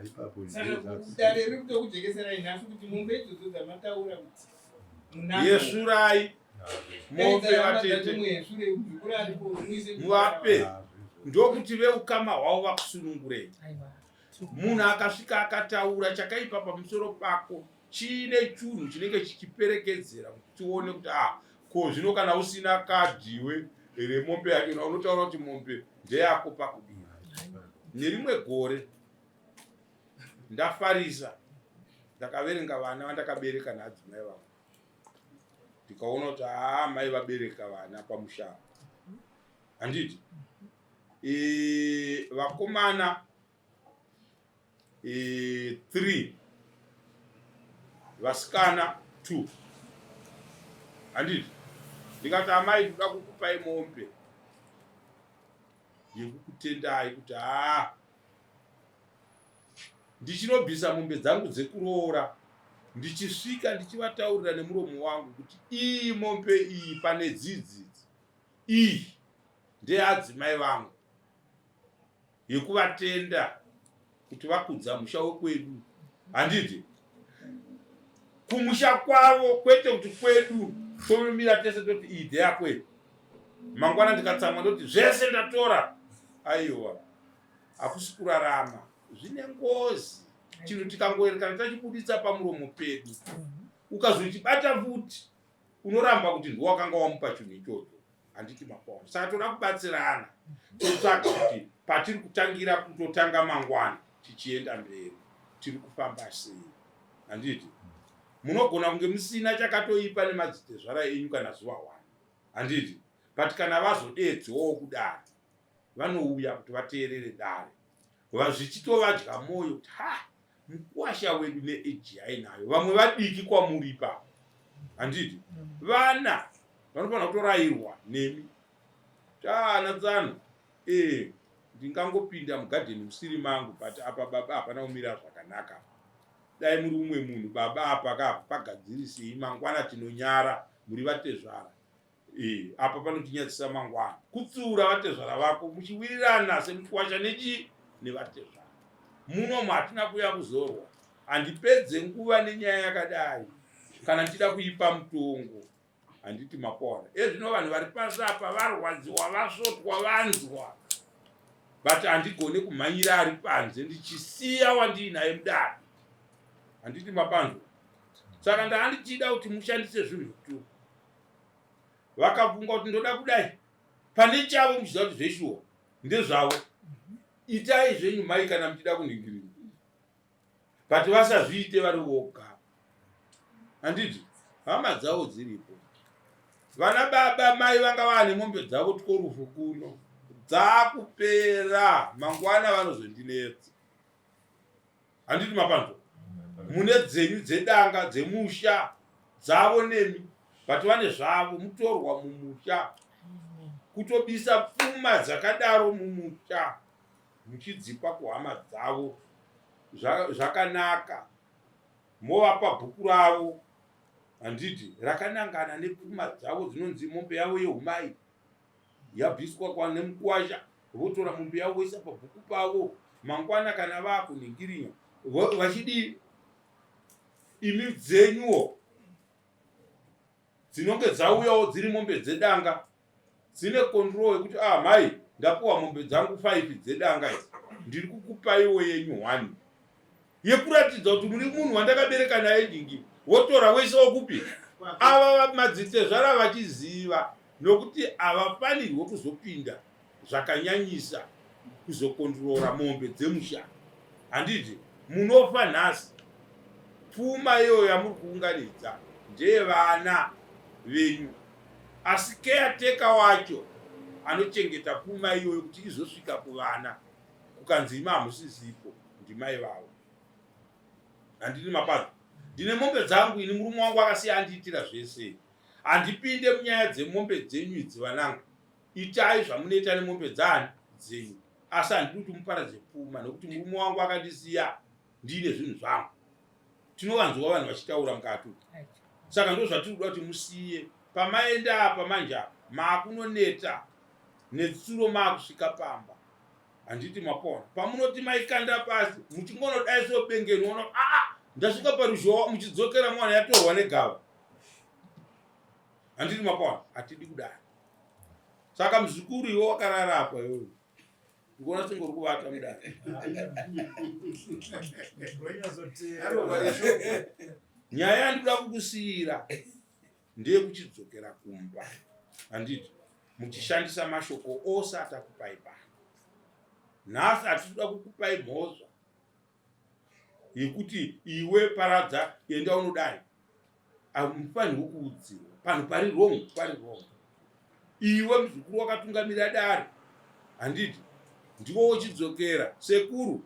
Ipapo Saka dare riri kutokujekeserai nhasi kuti mombe idzodzo dzamataura kuti munadzo, Yesvurai mombe vatete muhesvure muzukuru aripo muise muvape, ndokuti veukama hwavo vakusunungurei. Munhu akasvika akataura chakaipa pamusoro pako, chiine chunhu chinenge chichiperekedzera kuti tione kuti ah, ko zvino kana usina kadhiwe remombe yacho unotaura kuti mombe ndeyako pakudii? Nerimwe gore ndafarisa, ndakaverenga vana vandakabereka naadzimai vangu, ndikaona kuti haa, mai vabereka vana pamusha, handiti? E, vakomana e, 3, vasikana 2, handiti? Ndikati, amai, ndoda kukupai mombe yekukutendai kuti haa, ndichinobvisa mombe dzangu dzekuroora, ndichisvika ndichivataurira nemuromo wangu kuti iyi mombe iyi pane dzidzi iyi ndeadzimai vangu, yekuvatenda kuti vakudza musha wekwedu, handiti? Kumusha kwavo, kwete kuti kwedu tomira tese toti iyi ndeyakwedu, mangwana ndikatsamwa ndoti zvese ndatora. Aiwa, hakusi kurarama, zvine ngozi. Chinhu tikangoerekana tachibuditsa pamuromo pedu, ukazochibata futi unoramba kuti ndiwo wakanga wamupa chinhu ichocho, handiti makwaona? Saka toda kubatsirana, totsvaga kuti patiri kutangira, kutotanga mangwana tichienda mberi, tiri kufamba sei, handiti? Munogona kunge musina chakatoipa nemadzitezvara enyu kana zuva one, handiti? But kana vazodeedzwawo kudare, vanouya kuti vateerere dare, zvichitovadya mwoyo kuti ha, mukwasha wedu neeji yainayo, vamwe vadiki kwamuri ipapo, handiti? Vana vanofanira kutorayirwa nemi. Taana tsano e, ndingangopinda mugadheni musiri mangu, but apa baba hapana kumira zvakanaka. Dai muri umwe munhu baba, apa ka pagadzirisei, mangwana tinonyara. muri vatezvara e, apa panotinyadzisa mangwana kutsiura vatezvara vako muchiwirirana semukwasha nechii nevatezvara munomu hatina kuya kuzorwa handipedze nguva nenyaya yakadai kana ndichida kuipa mutongo handiti mapona ezvino vanhu vari pasi apa varwadziwa vasvotwa vanzwa but handigone kumhanyira ari panze ndichisiya wandiinaye mudare handiti mapanzwa saka ndaandichida kuti mushandise zvinhu zvikutu vakafunga kuti ndoda kudai pane chavo muchiziva kuti zveshuwa ndezvavo itai zvenyu mai kana muchida kunhingirira but vasazviite vari voga handiti hama dzavo dziripo vana baba mai vanga vane mombe dzavo tworufu kuno dzakupera mangwana vanozondinetsa handiti mapanzwa mune dzenyu dzedanga dzemusha dzavo nemi but vane zvavo mutorwa mumusha kutobisa pfuma dzakadaro mumusha muchidzipa kuhama dzavo zvakanaka movapa bhuku ravo handiti rakanangana nepfuma dzavo dzinonzi mombe yavo yehumai yabviswa kwa nemukwasha votora mombe yavo voisa pabhuku pavo mangwana kana vakunhingirinya vachidii imi dzenyuwo dzinonge dzauyawo dziri mombe dzedanga dzine control yekuti ah mai ndapuwa mombe dzangu 5 dzedanga idzi ndiri kukupaiwo yenyu one yekuratidza kuti muri munhu wandakabereka naye dingi wotora wese wokupi ava madzitezvara vachiziva nokuti havafanirwe kuzopinda zvakanyanyisa kuzokondrora mombe dzemusha handiti munofa nhasi pfuma iyoyo yamuri kuunganidza ndeyevana venyu asi caretaker wacho anochengeta pfuma iyoyo kuti izosvika kuvana kukanzi imi hamusisipo ndimai vavo handini mapazi ndine mombe dzangu ini murume wangu akasiya andiitira zvese handipinde munyaya dzemombe dzenyu idzi vanangu itai zvamunoita nemombe dzani dzenyu asi handidi kuti muparadze pfuma nekuti murume wangu akandisiya ndiine zvinhu zvangu tinovanzwa vanhu vachitaura mukati saka ndo zvatiri kuda kuti musiye pamaenda apa manje apa maakunoneta netsuro maakusvika pamba handiti mapona pamunoti maikanda pasi muchingonodai so bengeni ona aa ndasvika paruzhowa muchidzokera mwana yatorwa negava handiti mapona hatidi kudai saka muzukuru iwe wakarara apa iwewe ndikuona senge uri kuvata mudare nyaya yandikuda kukusiyira ndeyekuchidzokera kumba handiti muchishandisa mashoko ose atakupai pano nhasi hatisi kuda kukupai mhosva yekuti iwe paradza enda unodai hamufanirwi kuudzirwa panhu pari wrong pari wrong iwe muzukuru wakatungamira dare handiti ndiwo wochidzokera sekuru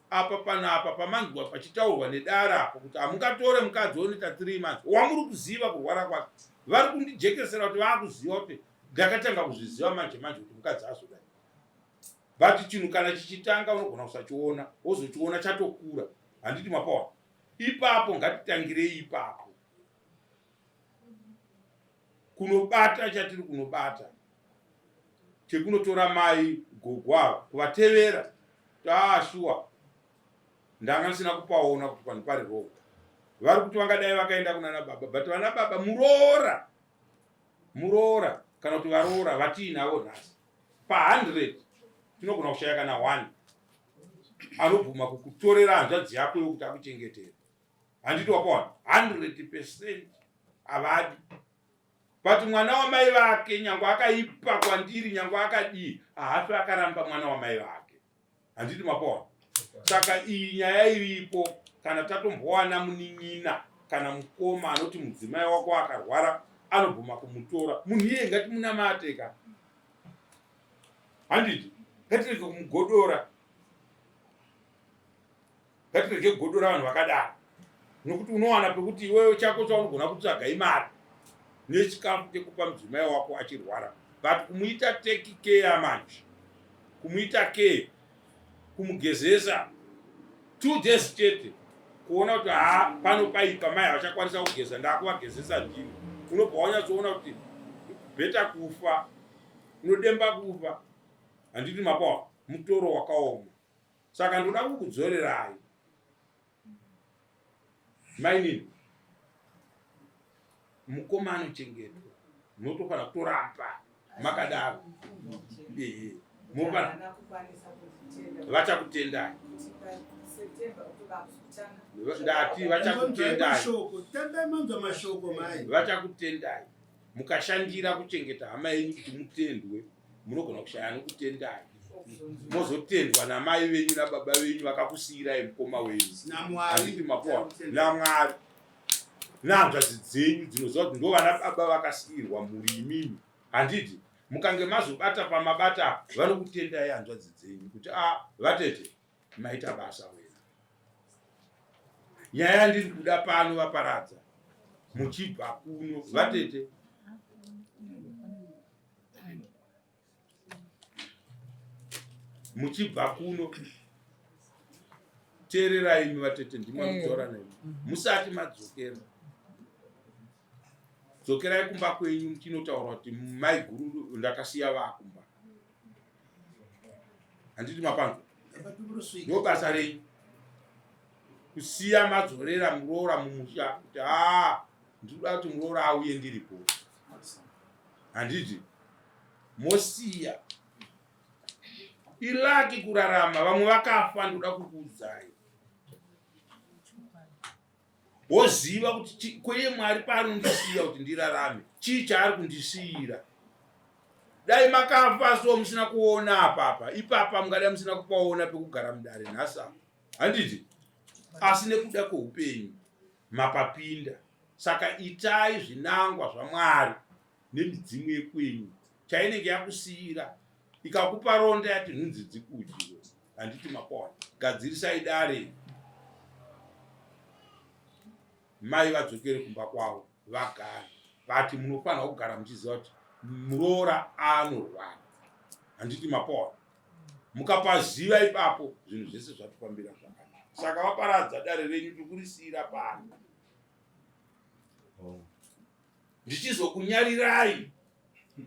apa panapa pamanzwa pachitaurwa nedare apo kuti hamungatore mukadzi wonoita three months wamuri kuziva kurwara kwake vari kundijekesera kuti vaakuziva kuti ndakatanga kuzviziva manje manje kuti mukadzi azodai but chinhu kana chichitanga unogona kusachiona wozochiona chatokura handiti mapawa ipapo ngatitangirei ipapo kunobata chatiri kunobata chekunotora mai gogo ava kuvatevera taashuwa ah, ndanga ndisina kupaona kuti panhu pari wrong vari kuti vangadai vakaenda kunana baba but vana baba muroora muroora kana kuti varoora vatiinavo nhasi pa 100 tinogona kushaya kana one anobvuma kukutorera hanzvadzi yako yokuti akuchengetere handiti wakawana 100 percent havadi but mwana wamai vake nyange akaipa kwandiri nyange akadii haafi akaramba mwana wamai vake handiti mapaona saka iyi nyaya iripo kana tatombowana munin'ina kana mukoma anoti mudzimai wako akarwara anobvuma kumutora munhu iye ngatimunamate ka handiti ngatirege kumugodora ngatirege kugodora vanhu vakadaro nokuti unowana pekuti iwewe chako chaunogona kutsvaga imari nechikafu chekupa mudzimai wako achirwara but kumuita take care manje kumuita care kumugezesa two days chete kuona kuti haa pano paipa mai havachakwanisa kugeza ndakuvagezesa ndini Unobva wanyatsoona kuti bheta kufa, unodemba kufa. Handiti mapawa mutoro wakaoma. Saka ndoda kukudzorerai mainini mukoma anochengetwa munotofanira kutoramba makadaro ehe mofana vachakutendai ndati vachakutendai vachakutendai mukashandira kuchengeta hama yenyu kuti mutendwe munogona kushaya anokutendai mozotendwa namai venyu nababa venyu vakakusiyirai mukoma wenyu handiti mapuwa namwari nehanzvadzi dzenyu dzinoziva kuti ndo vana baba vakasiirwa mhuri imimi handiti mukange mazobata pamabata vanokutendai hanzvadzi dzenyu kuti a ah, vatete maita basa wena nyaya yandiri kuda pano vaparadza muchibva kuno vatete muchibva kuno teererai imi vatete ndimwe eh. nemi musati madzokera dzokerai kumba kwenyu muchinotaura kuti maiguru ndakasiya vakumba handiti mapanzwa ndo basa renyu kusiya madzorera muroora mumusha kuti haa ndinoda kuti muroora auye ndiripo handiti mosiya ilaki kurarama vamwe vakafa ndoda kukuudzai woziva kuti kweye mwari paanondisiya kuti ndirarame chii chaari kundisiira dai makafa so musina kuona apapa ipapa mungadai musina kupaona pekugara mudare nhasi apa handiti asi nekuda kweupenyu mapapinda saka itai zvinangwa zvamwari nemidzimu yekwenyu chainenge yakusiira ikakupa ronda yati nhunzi dzikudyiwe handiti makona gadzirisai dare mai vadzokere kumba kwavo vagare but munofanira kugara muchiziva kuti muroora anorwara handiti mapona mukapaziva ipapo zvinhu zvese zvatofambira zvakanaka saka vaparadza dare renyu tiri kurisiira pano oh. Ndichizokunyarirai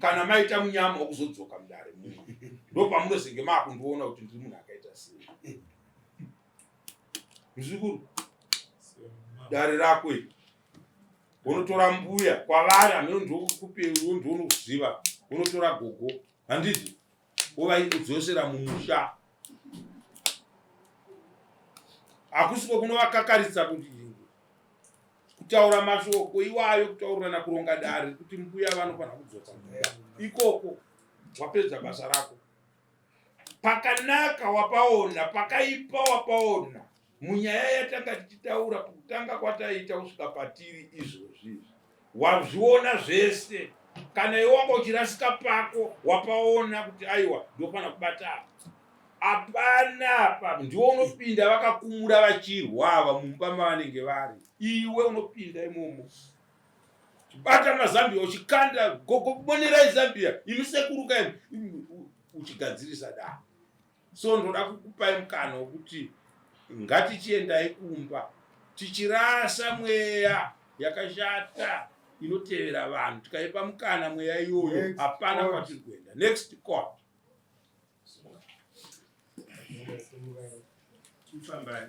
kana maita munyama wekuzodzoka mudare muno ndopamunozenge maakundiona kuti ndiri munhu akaita sei muzukuru dare rako iri unotora mbuya kwavari hameno ndokupeiwo ndounoziva unotora gogo handiti wovaidzosera mumusha hakusiko kunovakakaritsa kuti kutaura mashoko iwayo kutaurirana kuronga dare kuti mbuya vanofanira kudzoka ikoko wapedza basa rako pakanaka wapaona pakaipa wapaona munyaya yatanga tichitaura kutanga kwataita kusvika patiri izvozvi izvi wazviona zvese kana iwe wanga uchirasika pako wapaona kuti aiwa ndofanira kubata apa Hapana apa ndiwe unopinda vakakumura vachirwa ava mumba mavanenge vari iwe unopinda imomo chibata mazambia uchikanda gogo bonerai zambia imi sekuru kai uchigadzirisa da so ndoda kukupai mukana wekuti ngatichiendai kumba tichirasa mweya yakashata inotevera vanhu tikaipa mukana mweya iyoyo hapana kwatiri kuenda next court. Chifambai.